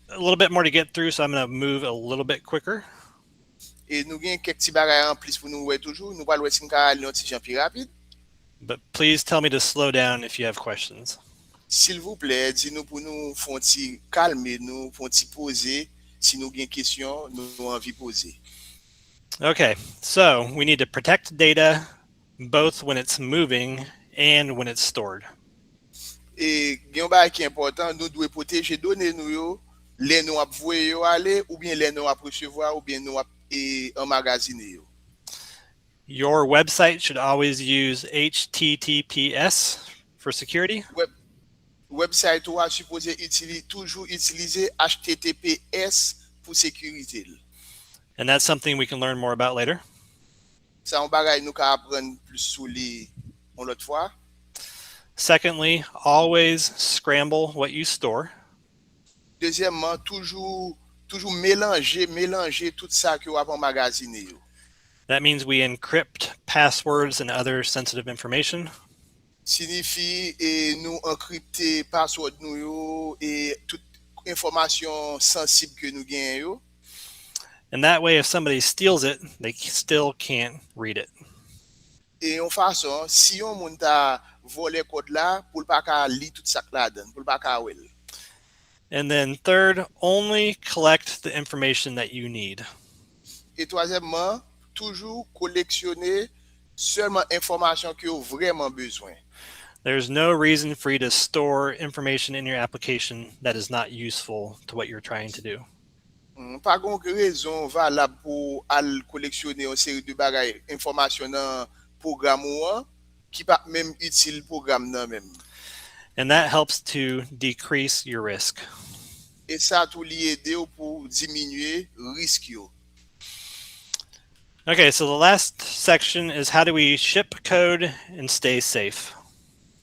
a little bit more to get through, so I'm going to move a little bit quicker. E nou gen kèk ti bagay anplis pou nou wè toujou. Nou pral wè si n ka ale yon ti jan pi rapid. But please tell me to slow down if you have questions. Silvouplè, di nou pou nou fè yon ti kalme nou, fè yon ti poze, si nou gen kesyon nou anvi poze. Okay, so we need to protect data both when it's moving and when it's stored. E gen yon bagay ki enpòtan, nou dwe pwoteje done nou yo lè nou ap voye yo ale, oubyen lè nou ap resevwa, oubyen nou ap e, anmagazine yo. Your website should always use H T T P S for security. Web, website ou a sipoze itili, toujou itilize H T T P S pou sekirite l. And that's something we can learn more about later. Sa yon bagay nou ka aprann plis sou li yon lòt fwa. Secondly, always scramble what you store. Dezyèmman, toujou, toujou melanje, melanje tout sa ke w ap anmagazine yo. That means we encrypt passwords and other sensitive information. Siyifi e nou ankripte password nou yo e tout enfòmasyon sansib ke nou genyen yo. And that way, if somebody steals it, they still can't read it. E yon fason, si yon moun ta vòlè kòd la, pou l pa ka li tout sa k ladan, pou l pa ka wè l. And then third, only collect the information that you need. E twazyèmman, toujou koleksyone sèlman enfòmasyon ke w vrèman bezwen. There's no reason for you to store information in your application that is not useful to what you're trying to do. Hmm, pa gen rezon valab pou w al koleksyone yon seri de bagay, enfòmasyon nan pwogram ou an, ki p ap menm itil pwogram nan menm. And that helps to decrease your risk. E sa tou li ede w pou w diminye risk yo. Okay, so the last section is how do we ship code and stay safe?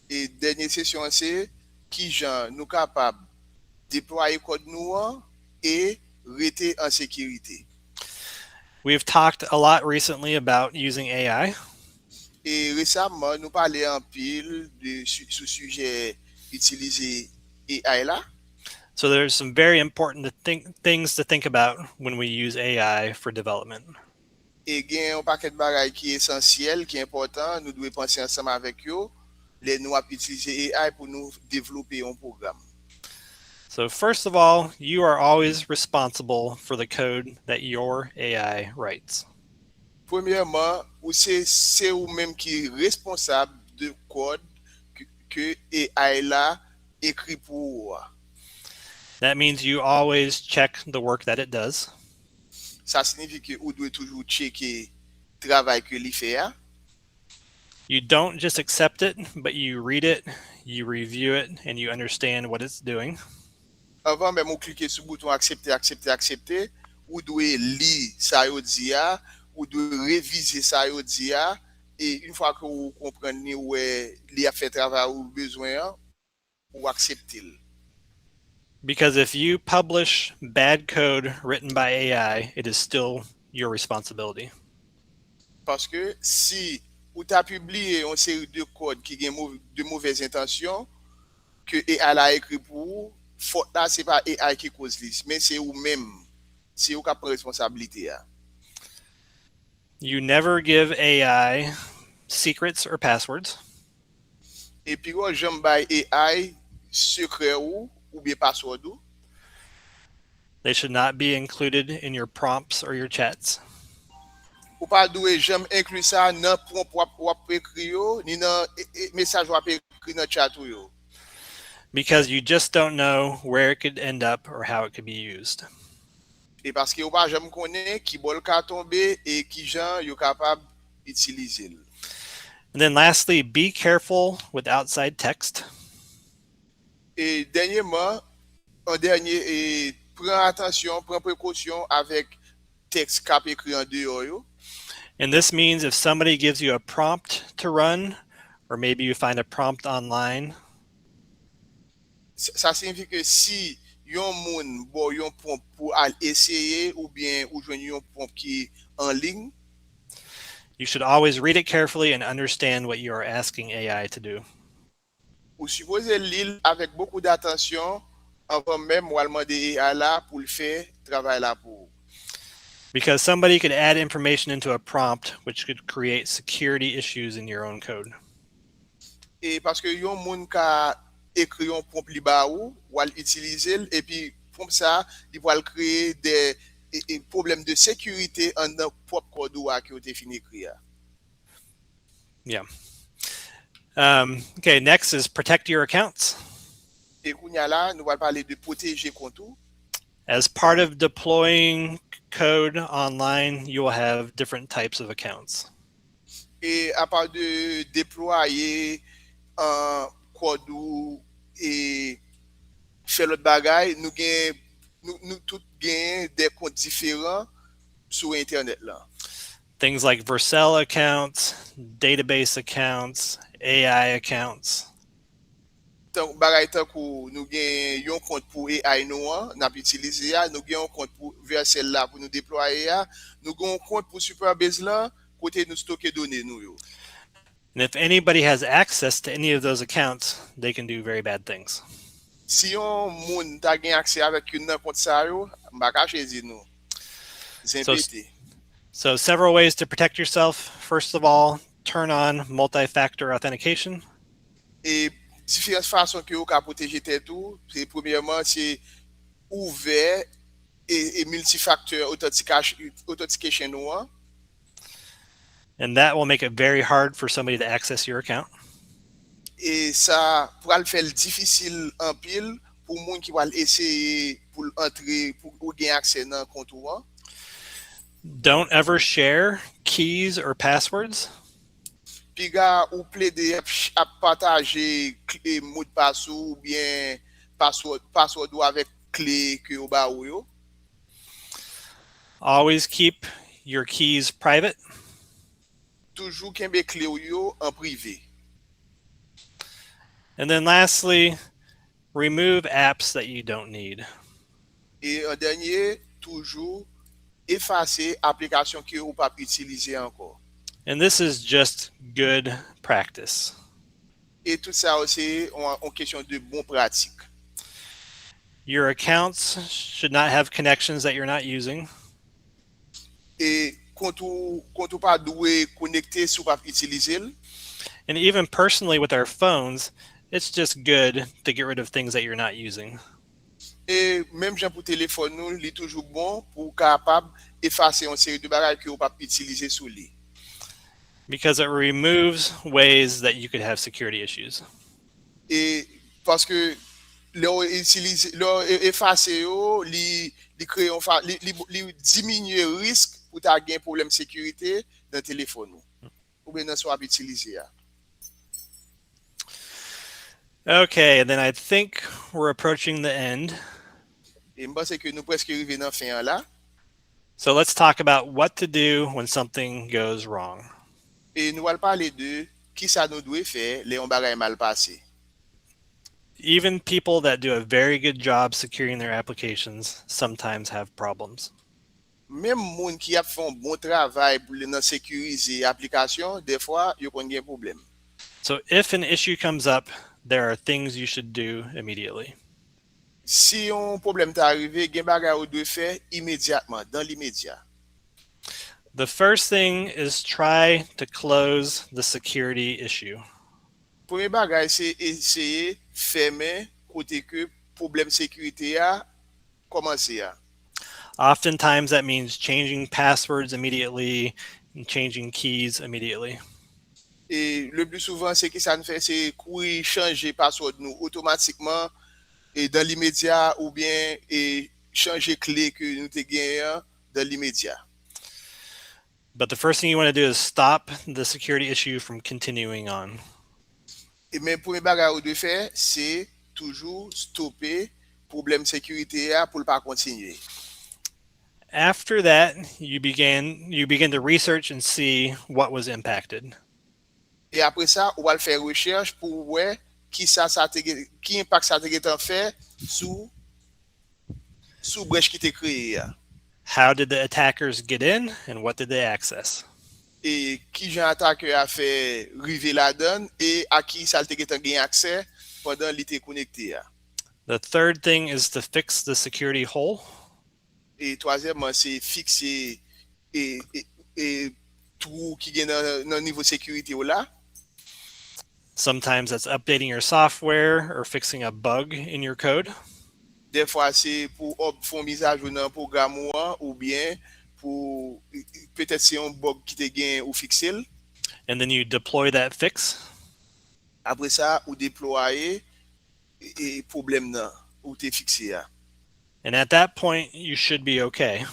E dènye sesyon an se kijan nou kapab deplwaye kòd nou an e rete an sekirite. We've talked a lot recently about using A I. E resaman, nou pale anpil de, sou, sou sijè itilize A I la. So there's some very important to think, things to think about when we use A I for development. E gen yon pakèt bagay ki esansyèl, ki enpòtan, nou dwe panse ansanm avèk yo lè nou ap itilize A I pou nou devlope yon pwogram. So first of all, you are always responsible for the code that your A I writes. Premyèman, ou se, se ou menm ki responsab de kòd ke, ke A I la ekri pou ou a. That means you always check the work that it does. Sa siyifi ke ou dwe toujou tcheke travay ke li fè a. You don't just accept it, but you read it, you review it, and you understand what it's doing. Anvan menm ou klike sou bouton aksepte, aksepte, aksepte, ou dwe li sa yo di a, ou dwe revize sa yo di a, e yon fwa ke ou konprann li, ou wè li ap fè travay ou bezwen an, ou aksepte l. Because if you publish bad code written by A I, it is still your responsibility. Paske si ou ta pibliye yon seri de kòd ki gen mov- de movèz entansyon ke A I la ekri pou ou, fòt la se pa A I ki koz li, men se ou menm. Se ou k ap pran responsablite a. You never give A I secrets or passwords. E pire w janm bay A I sekrè ou oubyen password ou. They should not be included in your prompts or your chats. Ou pa dwe janm enkli sa nan pwonp w ap, w ap ekri yo, ni nan e, e, mesaj w ap ekri nan chat ou yo. Because you just don't know where it could end up or how it could be used. E paske ou pa janm konnen ki bò l ka tonbe e ki jan yo kapab itilize l. And then lastly, be careful with outside text. E dènyèman, an dènye, e, pran atansyon, pran prekosyon avèk tèks k ap ekri andeyò yo. And this means if somebody gives you a prompt to run, or maybe you find a prompt online, Sa sa siyifi ke si yon moun ba w yon pwonp pou al eseye oubyen ou jwenn yon pwonp ki an liy, you should always read it carefully and understand what you are asking A I to do. Ou sipoze li l avèk bokou datansyon anvan menm w al mande A I la pou l fè travay la pou ou. Because somebody could add information into a prompt which could create security issues in your own code. E paske yon moun ka ekri yon pwonp li ba ou, w al itilize l, epi pwonp sa, li pral kreye de e, e, pwoblèm de sekirite anndan pwòp kòd ou a ke w te fin ekri a. Yeah. Um, okay, next is protect your accounts. E kounye a la, nou pral pale de pwoteje kont ou. As part of deploying code online, you will have different types of accounts. E apa de deplwaye uh, kòd ou e fè lòt bagay, nou gen nou, nou tout gen de kont diferan sou entènèt lan. Things like Vercel accounts, database accounts, A I accounts. Tan, bagay tankou nou gen yon kont pou A I nou an, n ap itilize a, nou gen yon kont pou Vercel la pou nou deplwaye a, nou gen yon kont pou Superbase lan, kote nou stoke done nou yo. And if anybody has access to any of those accounts, they can do very bad things. Si yon moun ta gen aksè avèk youn nan kont sa yo, m pa kache di nou. Zen So- pete. So, several ways to protect yourself. First of all, turn on multi factor authentication. E diferan fason ke ou ka pwoteje tèt ou, se premyèman, se ouvè e, e multifactor authentication, authentication ou an. And that will make it very hard for somebody to access your account. E sa pral fè l difisil anpil pou moun ki pral eseye pou l antre, pou ou gen aksè nan kont ou an. Don't ever share keys or passwords. Piga ou plede ap, ch- ap pataje kle modpas ou oubyen password, password ou avèk kle ke yo ba ou yo. Always keep your keys private. Toujou kenbe kle ou yo an prive. And then lastly, remove apps that you don't need. E an dènye, toujou efase aplikasyon ke ou p ap itilize ankò. And this is just good practice. E tout sa yo se yon, yon kesyon de bon pratik. Your accounts should not have connections that you're not using. E kont ou, kont ou pa dwe konekte si w p ap itilize l. And even personally with our phones, it's just good to get rid of things that you're not using. E menm jan pou telefòn nou, li toujou bon pou w kapab efase yon seri de bagay ke w p ap itilize sou li. Because it removes ways that you could have security issues. E paske lè w itilize, lè w e- efase yo, li, li kreye yon fa, li, li, li diminye risk pou ta gen pwoblèm sekirite nan telefòn ou oubyen nan sa w ap itilize a. Okay, and then I think we're approaching the end. E m panse ke nou prèske rive nan fen an la. So let's talk about what to do when something goes wrong. E nou pral pale de kisa nou dwe fè lè yon bagay mal pase. Even people that do a very good job securing their applications sometimes have problems. Menm moun ki ap fè yon bon travay pou li nan sekirize aplikasyon, dèfwa yo konn gen pwoblèm. So if an issue comes up, there are things you should do immediately. Si yon pwoblèm ta rive, gen bagay ou dwe fè imedyatman, dan limedya. The first thing is try to close the security issue. Premye bagay se eseye fèmen kote ke pwoblèm sekirite a kòmanse a. Oftentimes that means changing passwords immediately and changing keys immediately. E le pli souvan se ki sa n fè, se kouri chanje password nou otomatikman e dan limedya oubyen e chanje kle ke nou te genyen an dan limedya. But the first thing you want to do is stop the security issue from continuing on. E men premye bagay ou dwe fè se toujou stope pwoblèm sekirite a pou l pa kontinye. After that, you begin you begin to research and see what was impacted. E apre sa, ou al fè rechèch pou wè ki sa sa te gen, ki enpak sa te gentan fè sou sou brèch ki te kreye a. How did the attackers get in and what did they access? E ki jan atakè a fè rive ladan e a ki sa l te gentan gen aksè pandan li te konekte a. The third thing is to fix the security hole. E twazyèmman, se fikse e, e, e twou ki gen nan, nan nivo sekirite w la. Sometimes that's updating your software or fixing a bug in your code. Dèfwa se pou op- fè yon mizajou nan pwogram ou an oubyen pou petèt se yon bug ki te gen ou fikse l. And then you deploy that fix. Apre sa, ou deplwaye e, e pwoblèm nan ou te fikse a. And at that point, you should be okay.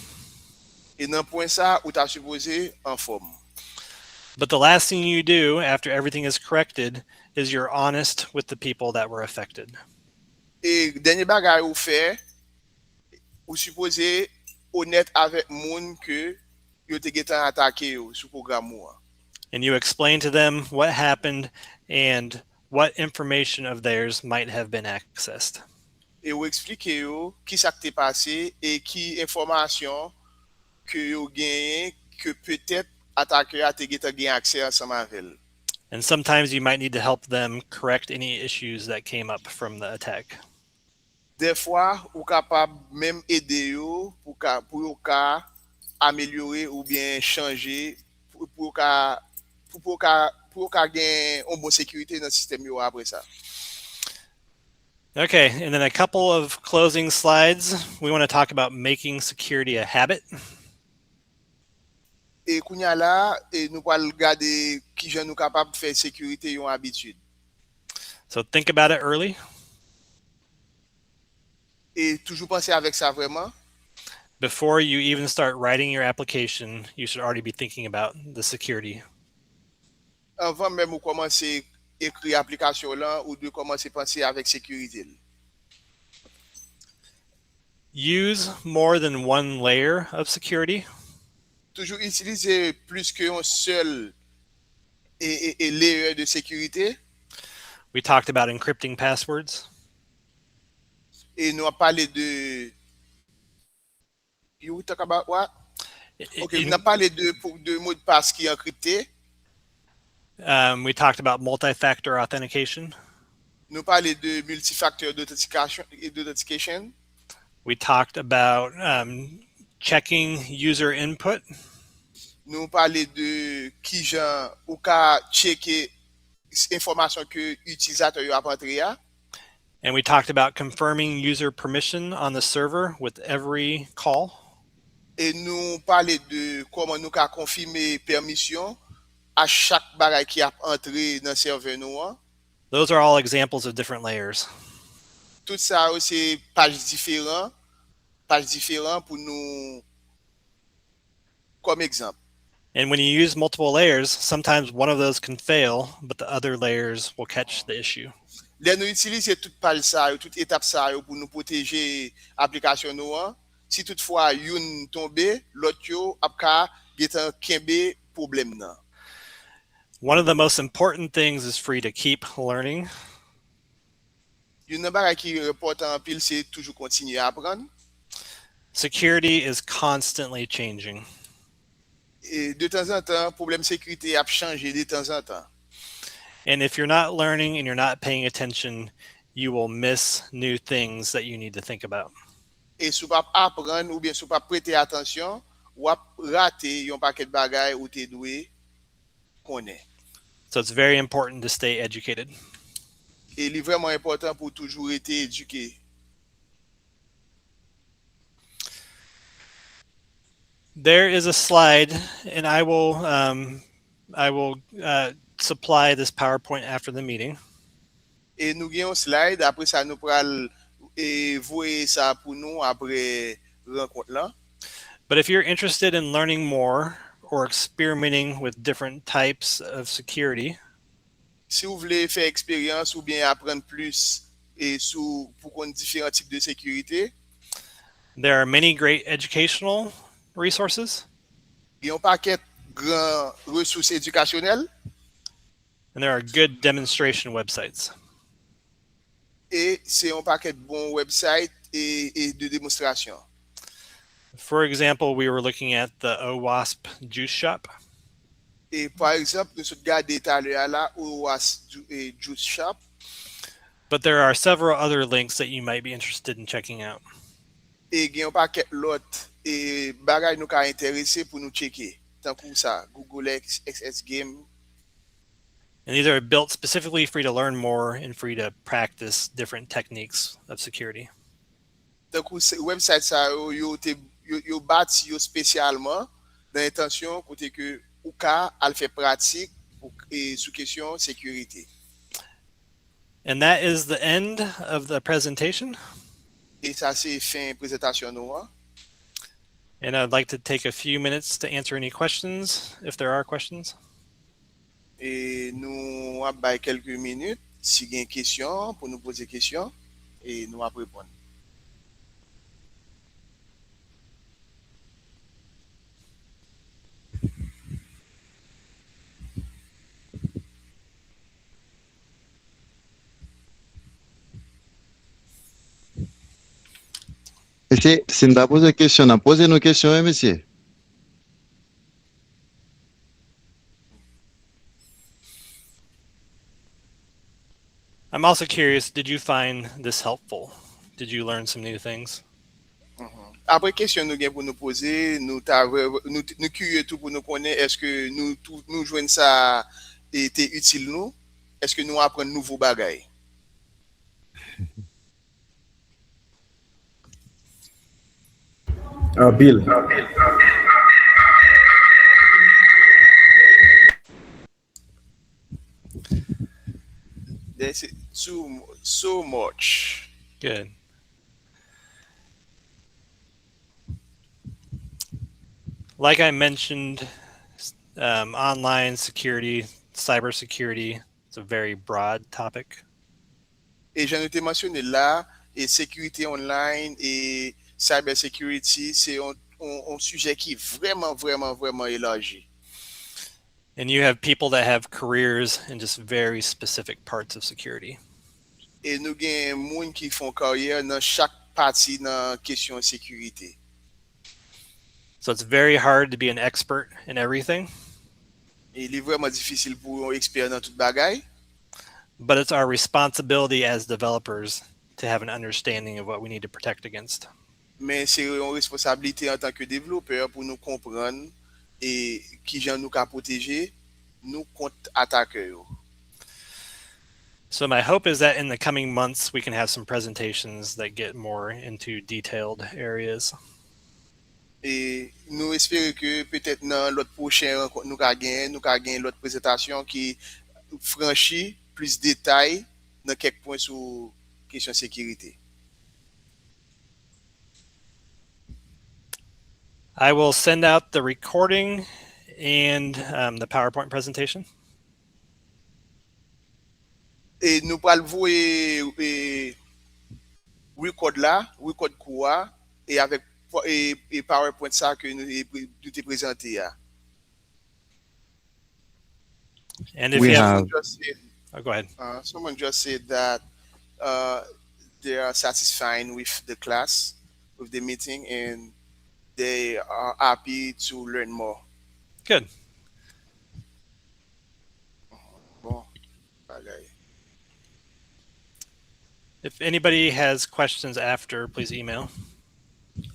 E nan pwen sa, ou ta sipoze anfòm. But the last thing you do after everything is corrected is you're honest with the people that were affected. E dènye bagay ou fè, ou sipoze onèt avèk moun ke yo te gentan atake yo sou pwogram ou an. And you explain to them what happened and what information of theirs might have been accessed. E ou eksplike yo ki sa k te pase e ki enfòmasyon ke yo genyen ke petèt atakè a te gentan gen aksè ansanm avè l. And sometimes you might need to help them correct any issues that came up from the attack. Dèfwa, ou kapab menm ede yo pou ka, pou yo ka amelyore oubyen chanje, pou, pou yo ka, pou, pou yo ka, pou yo ka gen yon bon sekirite nan sistèm yo apre sa. Okay, and then a couple of closing slides. We want to talk about making security a habit. E kounye a la, e nou pral gade kijan nou kapab fè sekirite yon abitid. So think about it early. E toujou panse avèk sa vrèman. Before you even start writing your application, you should already be thinking about the security. Anvan menm ou kòmanse ekri aplikasyon w lan, ou dwe kòmanse panse avèk sekirite l. Use more than one layer of security. Toujou itilize plis ke yon sèl e, e, e layer de sekirite. We talked about encrypting passwords. E nou ap pale de. You talk about what? I- Ok, in- nou ap pale de, pou- de modpas ki ankripte. Um, we talked about multi-factor authentication. Nou pale de multifactor d'authentication. D'authentication. We talked about um, checking user input. Nou pale de kijan ou ka tcheke enfòmasyon ke itilizatè yo ap antre a. And we talked about confirming user permission on the server with every call. E nou pale de kòman nou ka konfime pèmisyon a chak bagay ki ap antre nan sèvè nou an. Those are all examples of different layers. Tout sa yo se paj diferan, paj diferan pou nou, kòm egzanp. And when you use multiple layers, sometimes one of those can fail, but the other layers will catch the issue. Lè nou itilize tout paj sa yo, tout etap sa yo pou nou pwoteje aplikasyon nou an, si toutfwa youn tonbe, lòt yo ap ka gentan kenbe pwoblèm nan. One of the most important things is for you to keep learning. Youn nan bagay ki enpòtan anpil se toujou kontinye aprann. Security is constantly changing. E detanzantan, pwoblèm sekirite ap chanje detanzantan. And if you're not learning and you're not paying attention, you will miss new things that you need to think about. E si w p ap aprann oubyen si w p ap prete atansyon, w ap rate yon pakèt bagay ou te dwe konnen. So it's very important to stay educated. E li vrèman enpòtan pou w toujou rete edike. There is a slide, and I will um, I will uh, supply this PowerPoint after the meeting. E nou gen yon slide, apre sa nou pral e, voye sa pou nou apre rankont lan. But if you're interested in learning more or experimenting with different types of security, Si w vle fè eksperyans oubyen aprann plis e sou pou konn diferan tip de sekirite, there are many great educational resources, gen yon pakèt gran resous edikasyonèl and there are good demonstration websites. E se yon pakèt bon website e, e de demonstrasyon. For example, we were looking at the OWASP Juice Shop. E pa egzanp, nou sot gade talè a la, OWASP Ju- e Juice Shop. But there are several other links that you might be interested in checking out. E gen yon pakèt lòt e bagay nou ka enterese pou nou tcheke, tankou sa, Google X, X S Game. And these are built specifically for you to learn more and for you to practice different techniques of security. Tankou se- website sa yo, yo, te, yo, yo bati yo espesyalman nan entansyon kote ke ou ka al fè pratik pou- e sou kesyon sekirite. And that is the end of the presentation. E sa se fen prezantasyon nou an. And I'd like to take a few minutes to answer any questions, if there are questions. E nou ap bay kèlke minit, si gen kesyon, pou nou poze kesyon, e nou ap reponn. Mesye, si n ta poze kesyon, n ap poze nou kesyon, wi, mesye. I'm also curious, did you find this helpful? Did you learn some new things? Apre kesyon nou gen pou nou poze, nou ta vre- nou, nou kirye tou pou nou konnen èske nou tou- nou jwenn sa e te itil nou, èske nou aprann nouvo bagay. Anpil. There's so, so much. Good. Like I mentioned, um, online security, cybersecurity, it's a very broad topic. E jan nou te mansyone la, e sekirite online e cyber security se yon, yon, yon sijè ki vrèman, vrèman, vrèman elaji. And you have people that have careers in just very specific parts of security. E nou gen moun ki fè karyè nan chak pati nan kesyon sekirite. So it's very hard to be an expert in everything, E li vrèman difisil pou yon ekspè nan tout bagay. But it's our responsibility as developers to have an understanding of what we need to protect against. Men se yon responsablite antanke devlopè pou nou konprann e kijan nou ka pwoteje nou kont atakè yo. So my hope is that in the coming months we can have some presentations that get more into detailed areas. E nou espere ke petèt nan lòt pwochen rankont nou ka gen, nou ka gen lòt prezantasyon ki franchi plis detay nan kèk pwen sou kesyon sekirite. I will send out the recording and um, the PowerPoint presentation. E nou pral voye e, record la, record kou a, e avèk e, e PowerPoint sa ke nou, e, nou te prezante a. And if we you have, have just said, oh, go ahead. Uh, someone just said that uh, they are satisfied with the class, with the meeting, and they are happy to learn more. Good. Bon, bagay. If anybody has questions after, please email.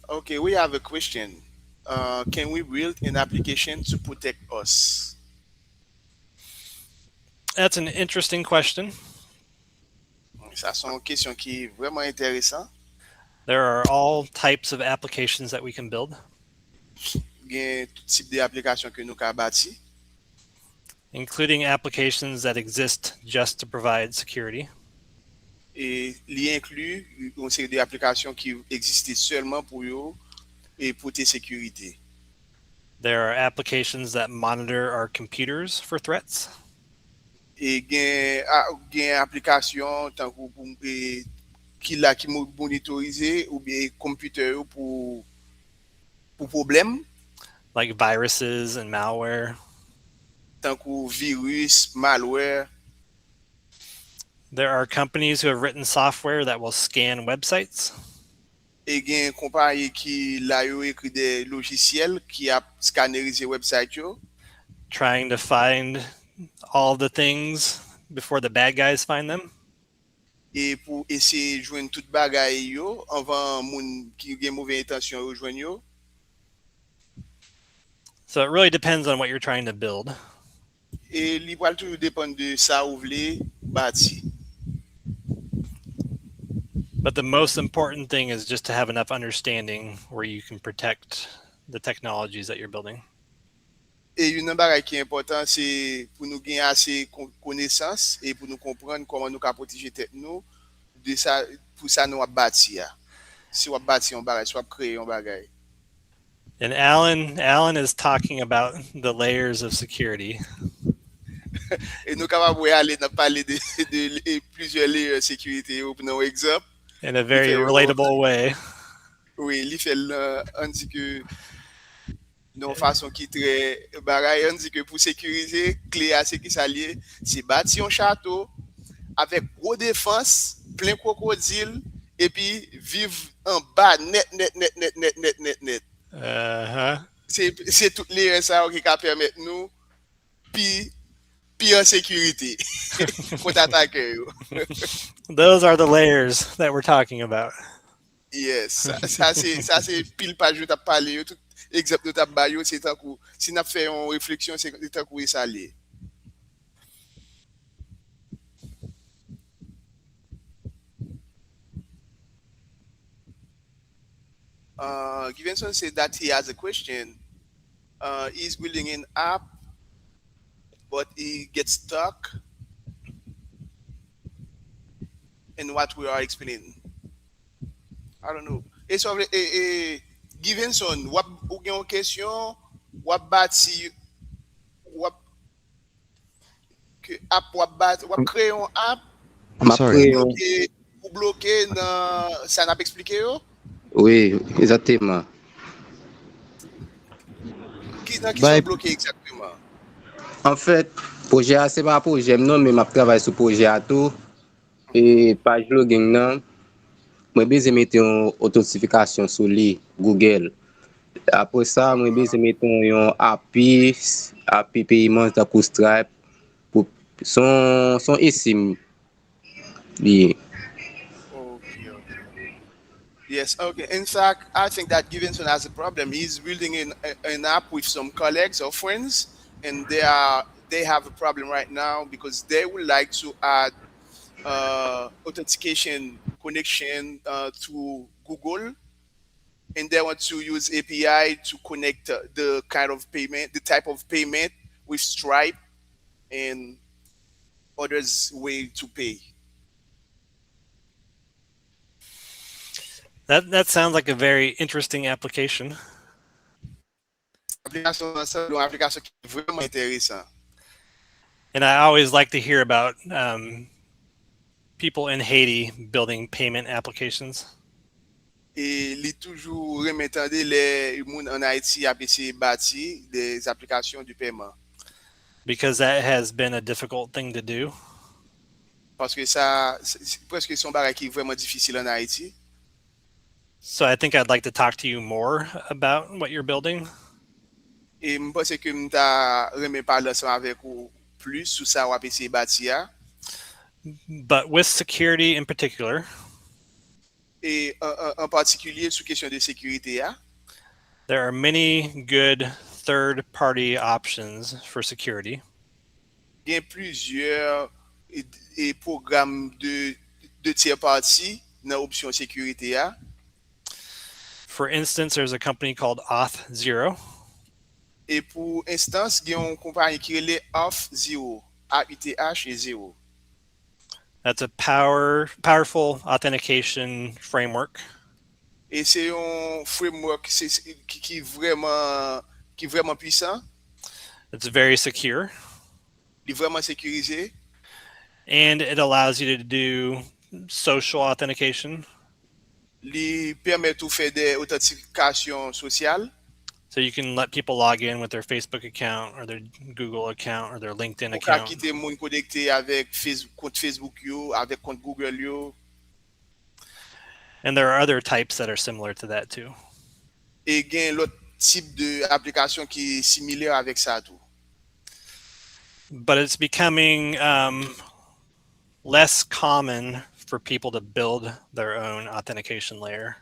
Okay, we have a question. Uh, can we build an application to protect us? That's an interesting question. Sa se yon kesyon ki vrèman enteresan. There are all types of applications that we can build, Gen tout tip de aplikasyon ke nou ka bati, including applications that exist just to provide security. E li enkli yon seri de aplikasyon ki egziste sèlman pou yo e pote sekirite. There are applications that monitor our computers for threats. E gen a- gen aplikasyon tankou pou e, ki la ki mo- monitorize oubyen konpitè yo pou pou pwoblèm, like viruses and malware. Tankou viris, malware. There are companies who have written software that will scan websites. E gen konpayi ki la yo ekri de lojisyèl ki ap skanerize website yo, trying to find all the things before the bad guys find them. E pou eseye jwenn tout bagay yo anvan moun ki gen move entansyon yo jwenn yo. So it really depends on what you're trying to build. E li pral toujou depann de sa ou vle bati. But the most important thing is just to have enough understanding where you can protect the technologies that you're building. E youn nan bagay ki enpòtan se pou nou gen ase konesans e pou nou konprann kòman nou ka pwoteje tèt nou de sa pou sa nou ap bati a. Si w ap bati yon bagay, si w ap kreye yon bagay. And Alan, Alan is talking about the layers of security. E nou kapab wè ale n ap pale de, de, de plizyè layer sekirite yo pou nan yon egzanp. In a very relatable way. Wi, li fè l nan, ann di ke nan yon fason ki trè bagay, ann di ke pou sekirize, kle a se ki sa l ye? Se bati yon chato avèk gwo defans, plen kwokodil, epi viv anba nèt, nèt, nèt, nèt, nèt, nèt, nèt, nèt. Uh-huh. Se, se tout layer sa yo ki ka pèmèt nou pi, pi an sekirite kont atakè yo. Those are the layers that we're talking about. Yes, sa, sa se sa se pil paj nou t ap pale yo, tout egzanp nou t ap ba yo, se tankou si n ap fè yon refleksyon, se tankou e sa l ye. Uh, Givenson said that he has a question. Uh, he's building an app, but he gets stuck in what we are explaining. I don't know. E sa vle, e, e, Givenson, w ap, ou gen yon kesyon, w ap bati, w ap, ke app, w ap bati, w ap kreye yon app, M ap Sorry. kreye yon. bloke, ou bloke nan sa n ap eksplike yo? Wi, egzakteman. Ki, nan ki sa w bloke egzakteman? Anfèt, pwojè a se pa pwojè m non, men m ap travay sou pwojè a tou. E paj login nan, mwen bezwen mete yon otantifikasyon sou li, Google. Apre sa, mwen bezwen mete yon api, api peyiman tankou Stripe. Pou, son, son eSIM li ye. Okay, okay. Yes, okay. In fact, I think that Givenson has a problem. He's building an, an app with some colleagues or friends, and they are they have a problem right now because they would like to add uh, authentication connection uh, to Google, and they want to use A P I to connect uh, the kind of payment, the type of payment with Stripe and others way to pay. That that sounds like a very interesting application. Aplikasyon an sanble yon aplikasyon ki vrèman enteresan. And I always like to hear about um, people in Haiti building payment applications. E li toujou renmen tande lè moun ann Ayiti ap eseye bati des applications de paiement. Because that has been a difficult thing to do. Paske sa, se- se- prèske se yon bagay ki vrèman difisil ann Ayiti. So I think I'd like to talk to you more about what you're building. E m panse ke m ta renmen pale ansanm avèk ou plis sou sa w ap eseye bati a. But with security in particular, E an, an, an patikilye sou kesyon de sekirite a, there are many good third party options for security. Gen plizyè e, e pwogram de, de tyè pati nan opsyon sekirite a. For instance, there's a company called Auth Zero. E pou enstans, gen yon konpayi ki rele Auth Zero, A U T H e zero. That's a power powerful authentication framework. E se yon framework se, se, ki, ki vrèman ki vrèman pwisan. It's very secure. Li vrèman sekirize. And it allows you to do social authentication. Li pèmèt ou fè de otantikasyon sosyal. So you can let people log in with their Facebook account or their Google account or their LinkedIn Ou ka account. Kite moun konekte avèk Face- kont Facebook yo, avèk kont Google yo. And there are other types that are similar to that too. E gen lòt tip de aplikasyon ki similè avèk sa tou. But it's becoming um, less common for people to build their own authentication layer.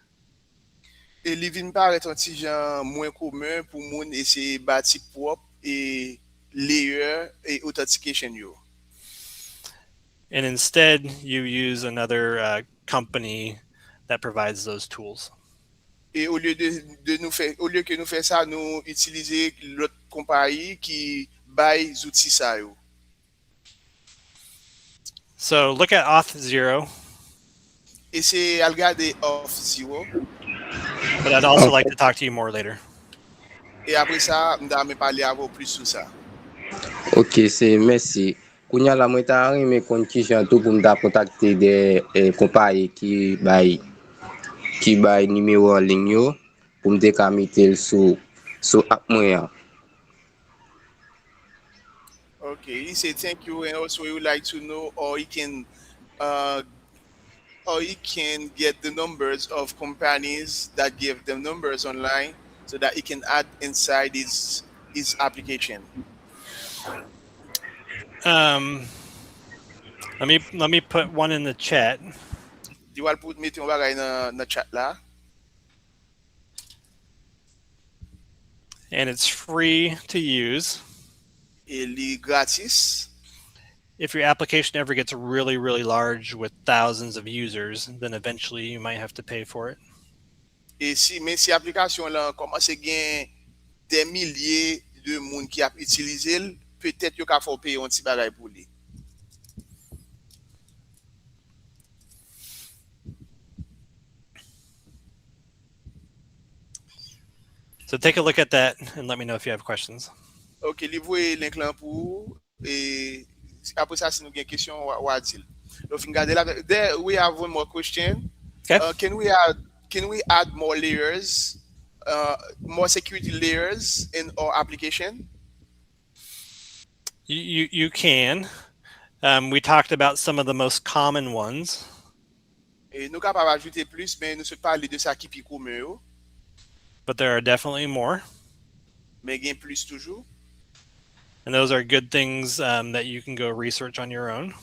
E li vin parèt yon ti jan mwen komen pou moun eseye bati pwòp e layer e authentication yo. And instead, you use another uh, company that provides those tools. E olye de, de nou fè, olye ke nou fè sa, nou itilize lòt konpayi ki bay zouti sa yo. So look at Auth Zero. Eseye al gade Auth Zero. But I'd also like to talk to you more later. E apre sa, m ta renmen pale avè w plis sou sa. Ok, se mèsi. Kounye a la, mwen ta renmen konn kijan tou pou m ta kontakte de eh, konpayi ki bay ki bay nimewo an liy yo pou m te ka mete l sou sou app mwen an. Okay, he said thank you, and also he would like to know how he can, uh, how he can get the numbers of companies that give them numbers online, so that he can add inside his his application. Um, let me let me put one in the chat. Li pral pou mete yon bagay nan nan chat la. And it's free to use. E li gratis. If your application ever gets really, really large with thousands of users, then eventually you might have to pay for it. E si men si aplikasyon lan kòmanse gen dè milye de moun ki ap itilize l, petèt yo ka fè w peye yon ti bagay pou li. So take a look at that and let me know if you have questions. Ok, li voye link lan pou ou. E apre sa, si nou gen kesyon, w a di l. Lè w fin gade la, there we have one more question. Okay. Uh, can we add can we add more layers, uh, more security layers in our application? You, you, you can. Um, we talked about some of the most common ones. E nou kapab ajoute plis, men nou sot pale de sa ki pi komen yo. But there are definitely more. Men gen plis toujou. And those are good things um, that you can go research on your own.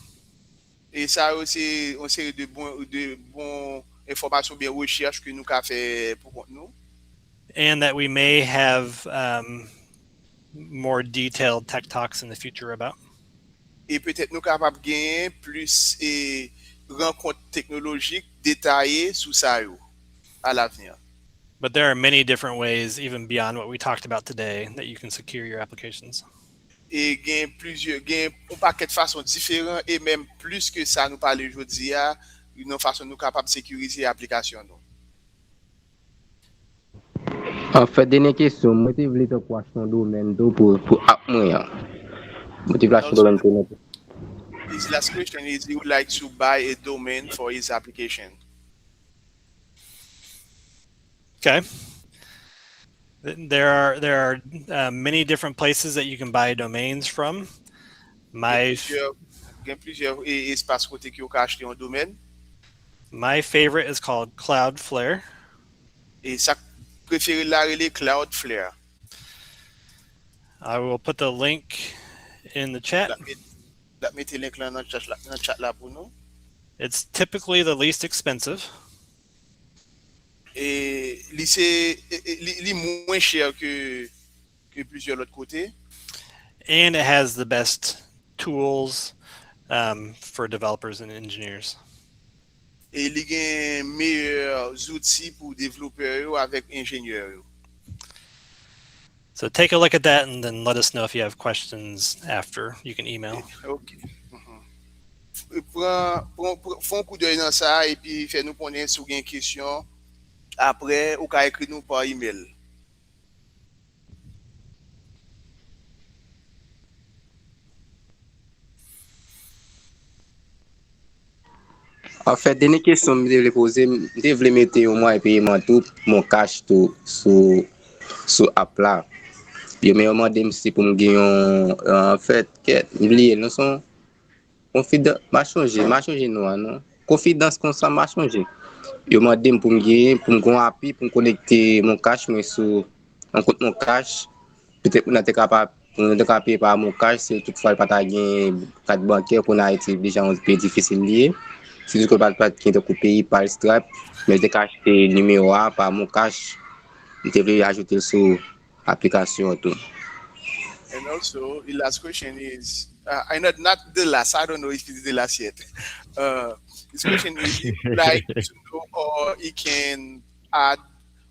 E sa yo se yon seri de bon de bon enfòmasyon byen rechèch ke nou ka fè pou kont nou. And that we may have um, more detailed tech talks in the future about. E petèt nou kapab genyen plis e rankont teknolojik detaye sou sa yo alavni. But there are many different ways, even beyond what we talked about today, that you can secure your applications. E gen plizyè gen yon pakèt fason diferan e menm plis ke sa nou pale jodi a nan fason nou kapab sekirize aplikasyon nou. Anfèt, dènye kesyon, mwen te vle tankou achte yon domèn tou pou pou app mwen an. Mwen te vle achte yon domèn pou His last question is he would like to buy a domain for his application. Okay. There are there are uh, many different places that you can buy domains from. My Gen plizyè espas kote ki ou ka achte yon domèn. My favorite is called Cloudflare. E sa k prefere l la rele Cloudflare. I will put the link in the chat. L ap met- l ap mete link lan nan chat la, nan chat la pou nou. It's typically the least expensive. E li se e- e- li, li mwen chè ke ke plizyè lòt kote. And it has the best tools um, for developers and engineers. E li gen meyè zouti pou devlopè yo avèk enjenyè yo. So take a look at that and then let us know if you have questions after. You can email. Ok. Mhm. Pran, pran, pran, fè yon koudèy nan sa epi fè nou konnen si w gen kesyon. Apre, ou ka ekri nou pa email. Anfèt, dènye kesyon m te vle poze, m te vle mete yon mwayen peyeman tou, Mon Cash tou sou sou app la. Yo men yo mande m si pou m gen yon anfèt, kèt, m bliye l non, se yon konfidans, m a chonje, m a chonje non an non. Konfidans konsa m a chonje. Yo mande m pou m gen, pou m gen yon api pou m konekte Mon Cash mwen sou yon kont Mon Cash. Petèt moun nan te ka pa moun nan te ka peye pa Mon Cash si toutfwa l pa ta gen kat bankè, kounye a Ayiti deja yon peyi difisil li ye. Si toutfwa l pa t gen tankou PayPal, Stripe, men l te ka achte nimewo a pa Mon Cash. M te vle ajoute l sou aplikasyon an tou. And also, the last question is, uh, I not not the last. I don't know if it's the last yet. Uh, this question is, he would like to know or he can add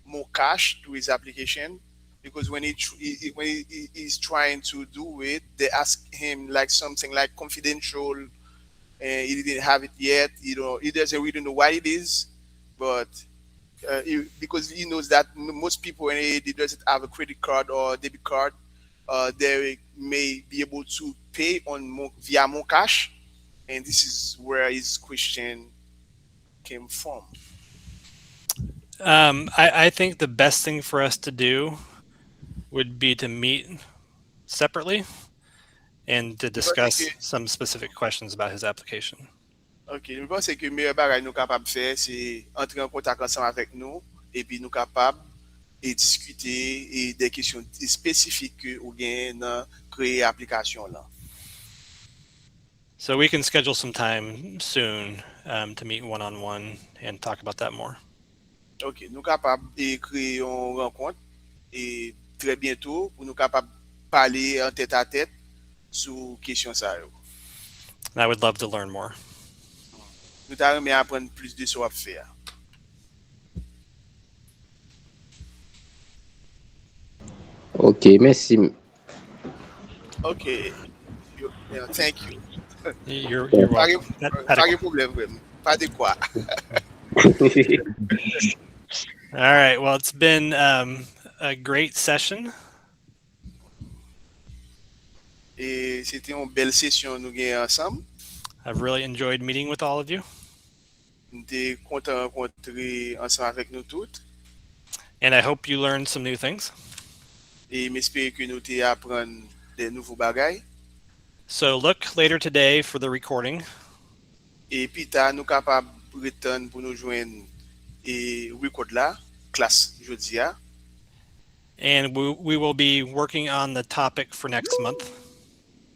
Mon Cash to his application because when he, tr- he he- when he, he is trying to do it, they ask him like something like confidential, and he didn't have it yet. You know, he doesn't really know what it is, but uh, he, because he knows that m- most people in Haiti doesn't have a credit card or debit card, uh, they may be able to pay on Mon- via Mon Cash, and this is where his question came from. Um, I, I think the best thing for us to do would be to meet separately and to discuss some specific questions about his application. Ok, mwen panse ke meyè bagay nou kapab fè se antre an kontak ansanm avèk nou epi nou kapab e diskite e de kesyon espesifik ke ou genyen nan kreye aplikasyon lan. So we can schedule some time soon um, to meet one on one and talk about that more. Ok, nou kapab e kreye yon rankont e trè byento pou nou kapab pale an tèt a tèt sou kesyon sa yo. And I would love to learn more. Nou ta renmen aprann plis de sa w ap fè a. Ok, mèsi. Ok. Yo- yeah, thank you. You're, you're Pa welcome. gen pa gen pwoblèm vrèman. Pa de kwa. All right. Well, it's been um, a great session. E se te yon bèl sesyon nou gen ansanm. I've really enjoyed meeting with all of you. M te kontan rankontre ansanm avèk nou tout. And I hope you learned some new things. E m espere ke nou te aprann de nouvo bagay. So look later today for the recording. E pita nou kapab ret tann pou nou jwenn e record la, klas jodi a. And we, we will be working on the topic for next month.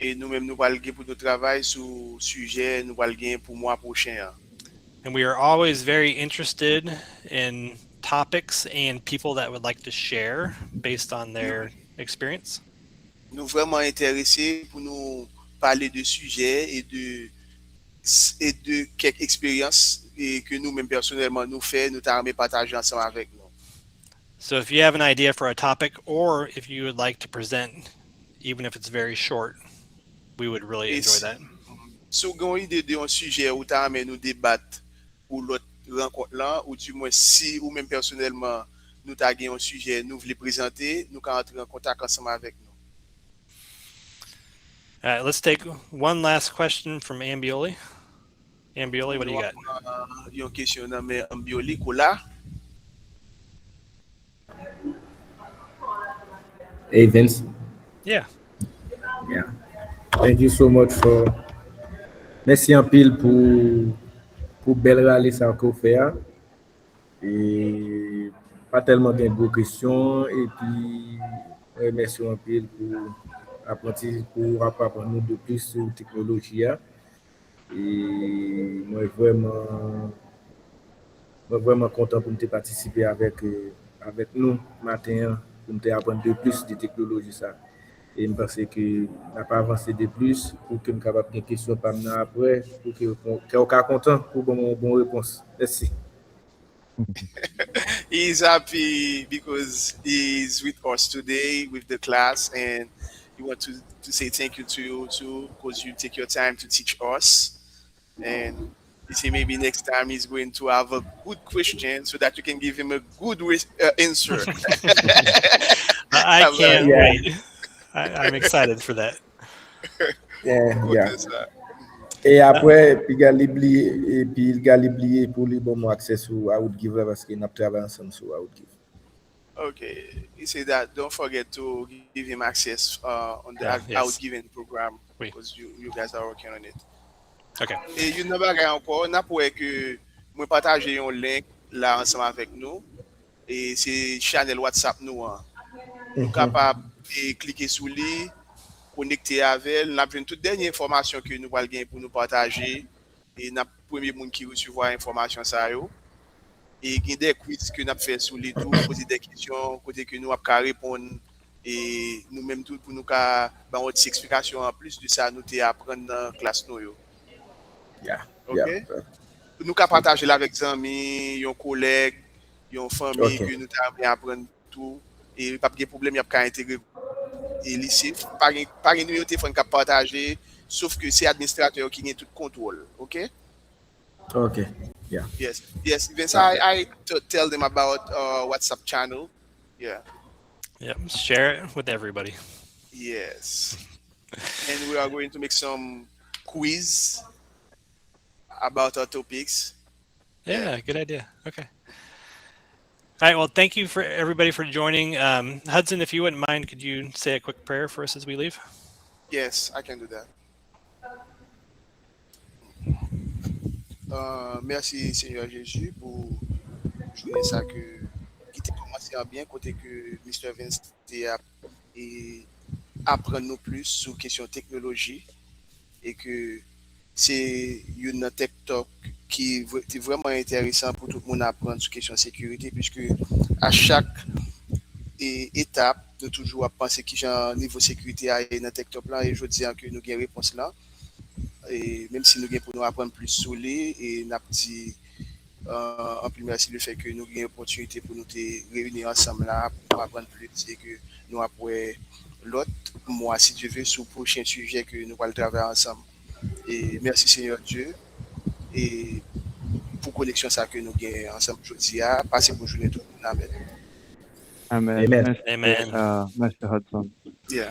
E nou menm nou pral gen pou nou travay sou sijè nou pral gen pou mwa pwochen an. And we are always very interested in topics and people that would like to share based on their experience. Nou vrèman enterese pou nou pale de sijè e de e de kèk eksperyans e ke nou menm pèsonèlman nou fè, nou ta renmen pataje ansanm avèk nou. So if you have an idea for a topic or if you would like to present, even if it's very short, we would really enjoy that. Si w gen yon ide de yon sijè ou ta renmen nou debat pou lòt rankont lan, ou di mwen si ou menm pèsonèlman nou ta gen yon sijè nou vle prezante, nou ka antre an kontak ansanm avèk nou. All right, let's take one last question from Ambioli. Ambioli, what do you got? Uh, yon kesyon nan men Ambioli, Kola. Hey, Vince. Yeah. Yeah. Thank you so much for. Mèsi anpil pou pou bèl rale sa ke w fè a. E pa tèlman gen gwo kesyon epi mwen remèsye w anpil pou apranti pou w ap aprann nou de plis sou teknoloji a. E mwen vrèman mwen vrèman kontan pou m te patisipe avèk avèk nou maten an pou m te aprann de plis de teknoloji sa. E m panse ke n ap avanse de plis pou ke m kapab gen kesyon pa m nan apre pou ke kè w ka kontan pou ban mwen yon bon repons. Mèsi. He's happy because he's with us today with the class, and he want to, to say thank you to you too because you take your time to teach us. And he say maybe next time he's going to have a good question so that you can give him a good uh, answer. I can't yeah. wait. I, I'm excited for that. Yeah, yeah. E apre, piga li bliye, epi piga li bliye pou li ban mwen aksè sou Outgive la paske n ap travay ansanm sou Outgive. Okay, he said that don't forget to give him access uh, on the Ah, Out- yes. Outgiving program Oui. because you, you guys are working on it. Okay. E youn nan bagay ankò, n ap wè ke mwen pataje yon link la ansanm avèk nou. E se chanèl WhatsApp nou an. Nou kapab e, klike sou li, konekte avè l. N ap jwenn tout dènye enfòmasyon ke nou pral gen pou nou pataje. E n ap premye moun ki resevwa enfòmasyon sa yo. E gen de quiz ke n ap fè sou li tou, poze de kesyon kote ke nou ap ka reponn e nou menm tou pou nou ka ba yon ti eksplikasyon anplis de sa nou te aprann nan klas nou yo. Yeah. Okay? Nou ka pataje l avèk zanmi, yon kolèg, yon fanmi ke nou ta renmen aprann tou. E p ap gen pwoblèm, y ap ka entegre e li safe. Pa gen pa gen nimewo telefòn k ap pataje, sof ke se administratè yo ki gen tout kontwòl. Okay? Okay. Yeah. Yes. Yes. Even so, I, I t- tell them about uh, WhatsApp channel. Yeah. Yep. Share it with everybody. Yes. And we are going to make some quiz about our topics. Yeah, good idea. Okay. All right. Well, thank you for everybody for joining. Um, Hudson, if you wouldn't mind, could you say a quick prayer for us as we leave? Yes, I can do that. Uh, mèsi Senyè Jezi pou jounen sa ke ki te kòmanse an byen kote ke Mister Vince te ap e aprann nou plis sou kesyon teknoloji e ke se youn nan tech talk ki vre- te vrèman enteresan pou tout moun aprann sou kesyon sekirite piske a chak e, etap nou toujou ap panse kijan nivo sekirite a ye nan tech talk lan e jodi an ke nou gen repons lan e menm si nou gen pou nou aprann plis sou li e n ap di uh, anpil mèsi le fè ke nou gen opòtinite pou nou te reyini ansanm la pou nou aprann plis e ke nou ap wè lòt mwa si Dye ve sou pwochen sijè ke nou pral travay ansanm e mèsi Senyè Dye e pou koneksyon sa ke nou gen ansanm jodi a pase pou jounen tout moun amèn. Amen. Amen. Mèsi, Amen. uh, Mèsi Hudson. Yeah.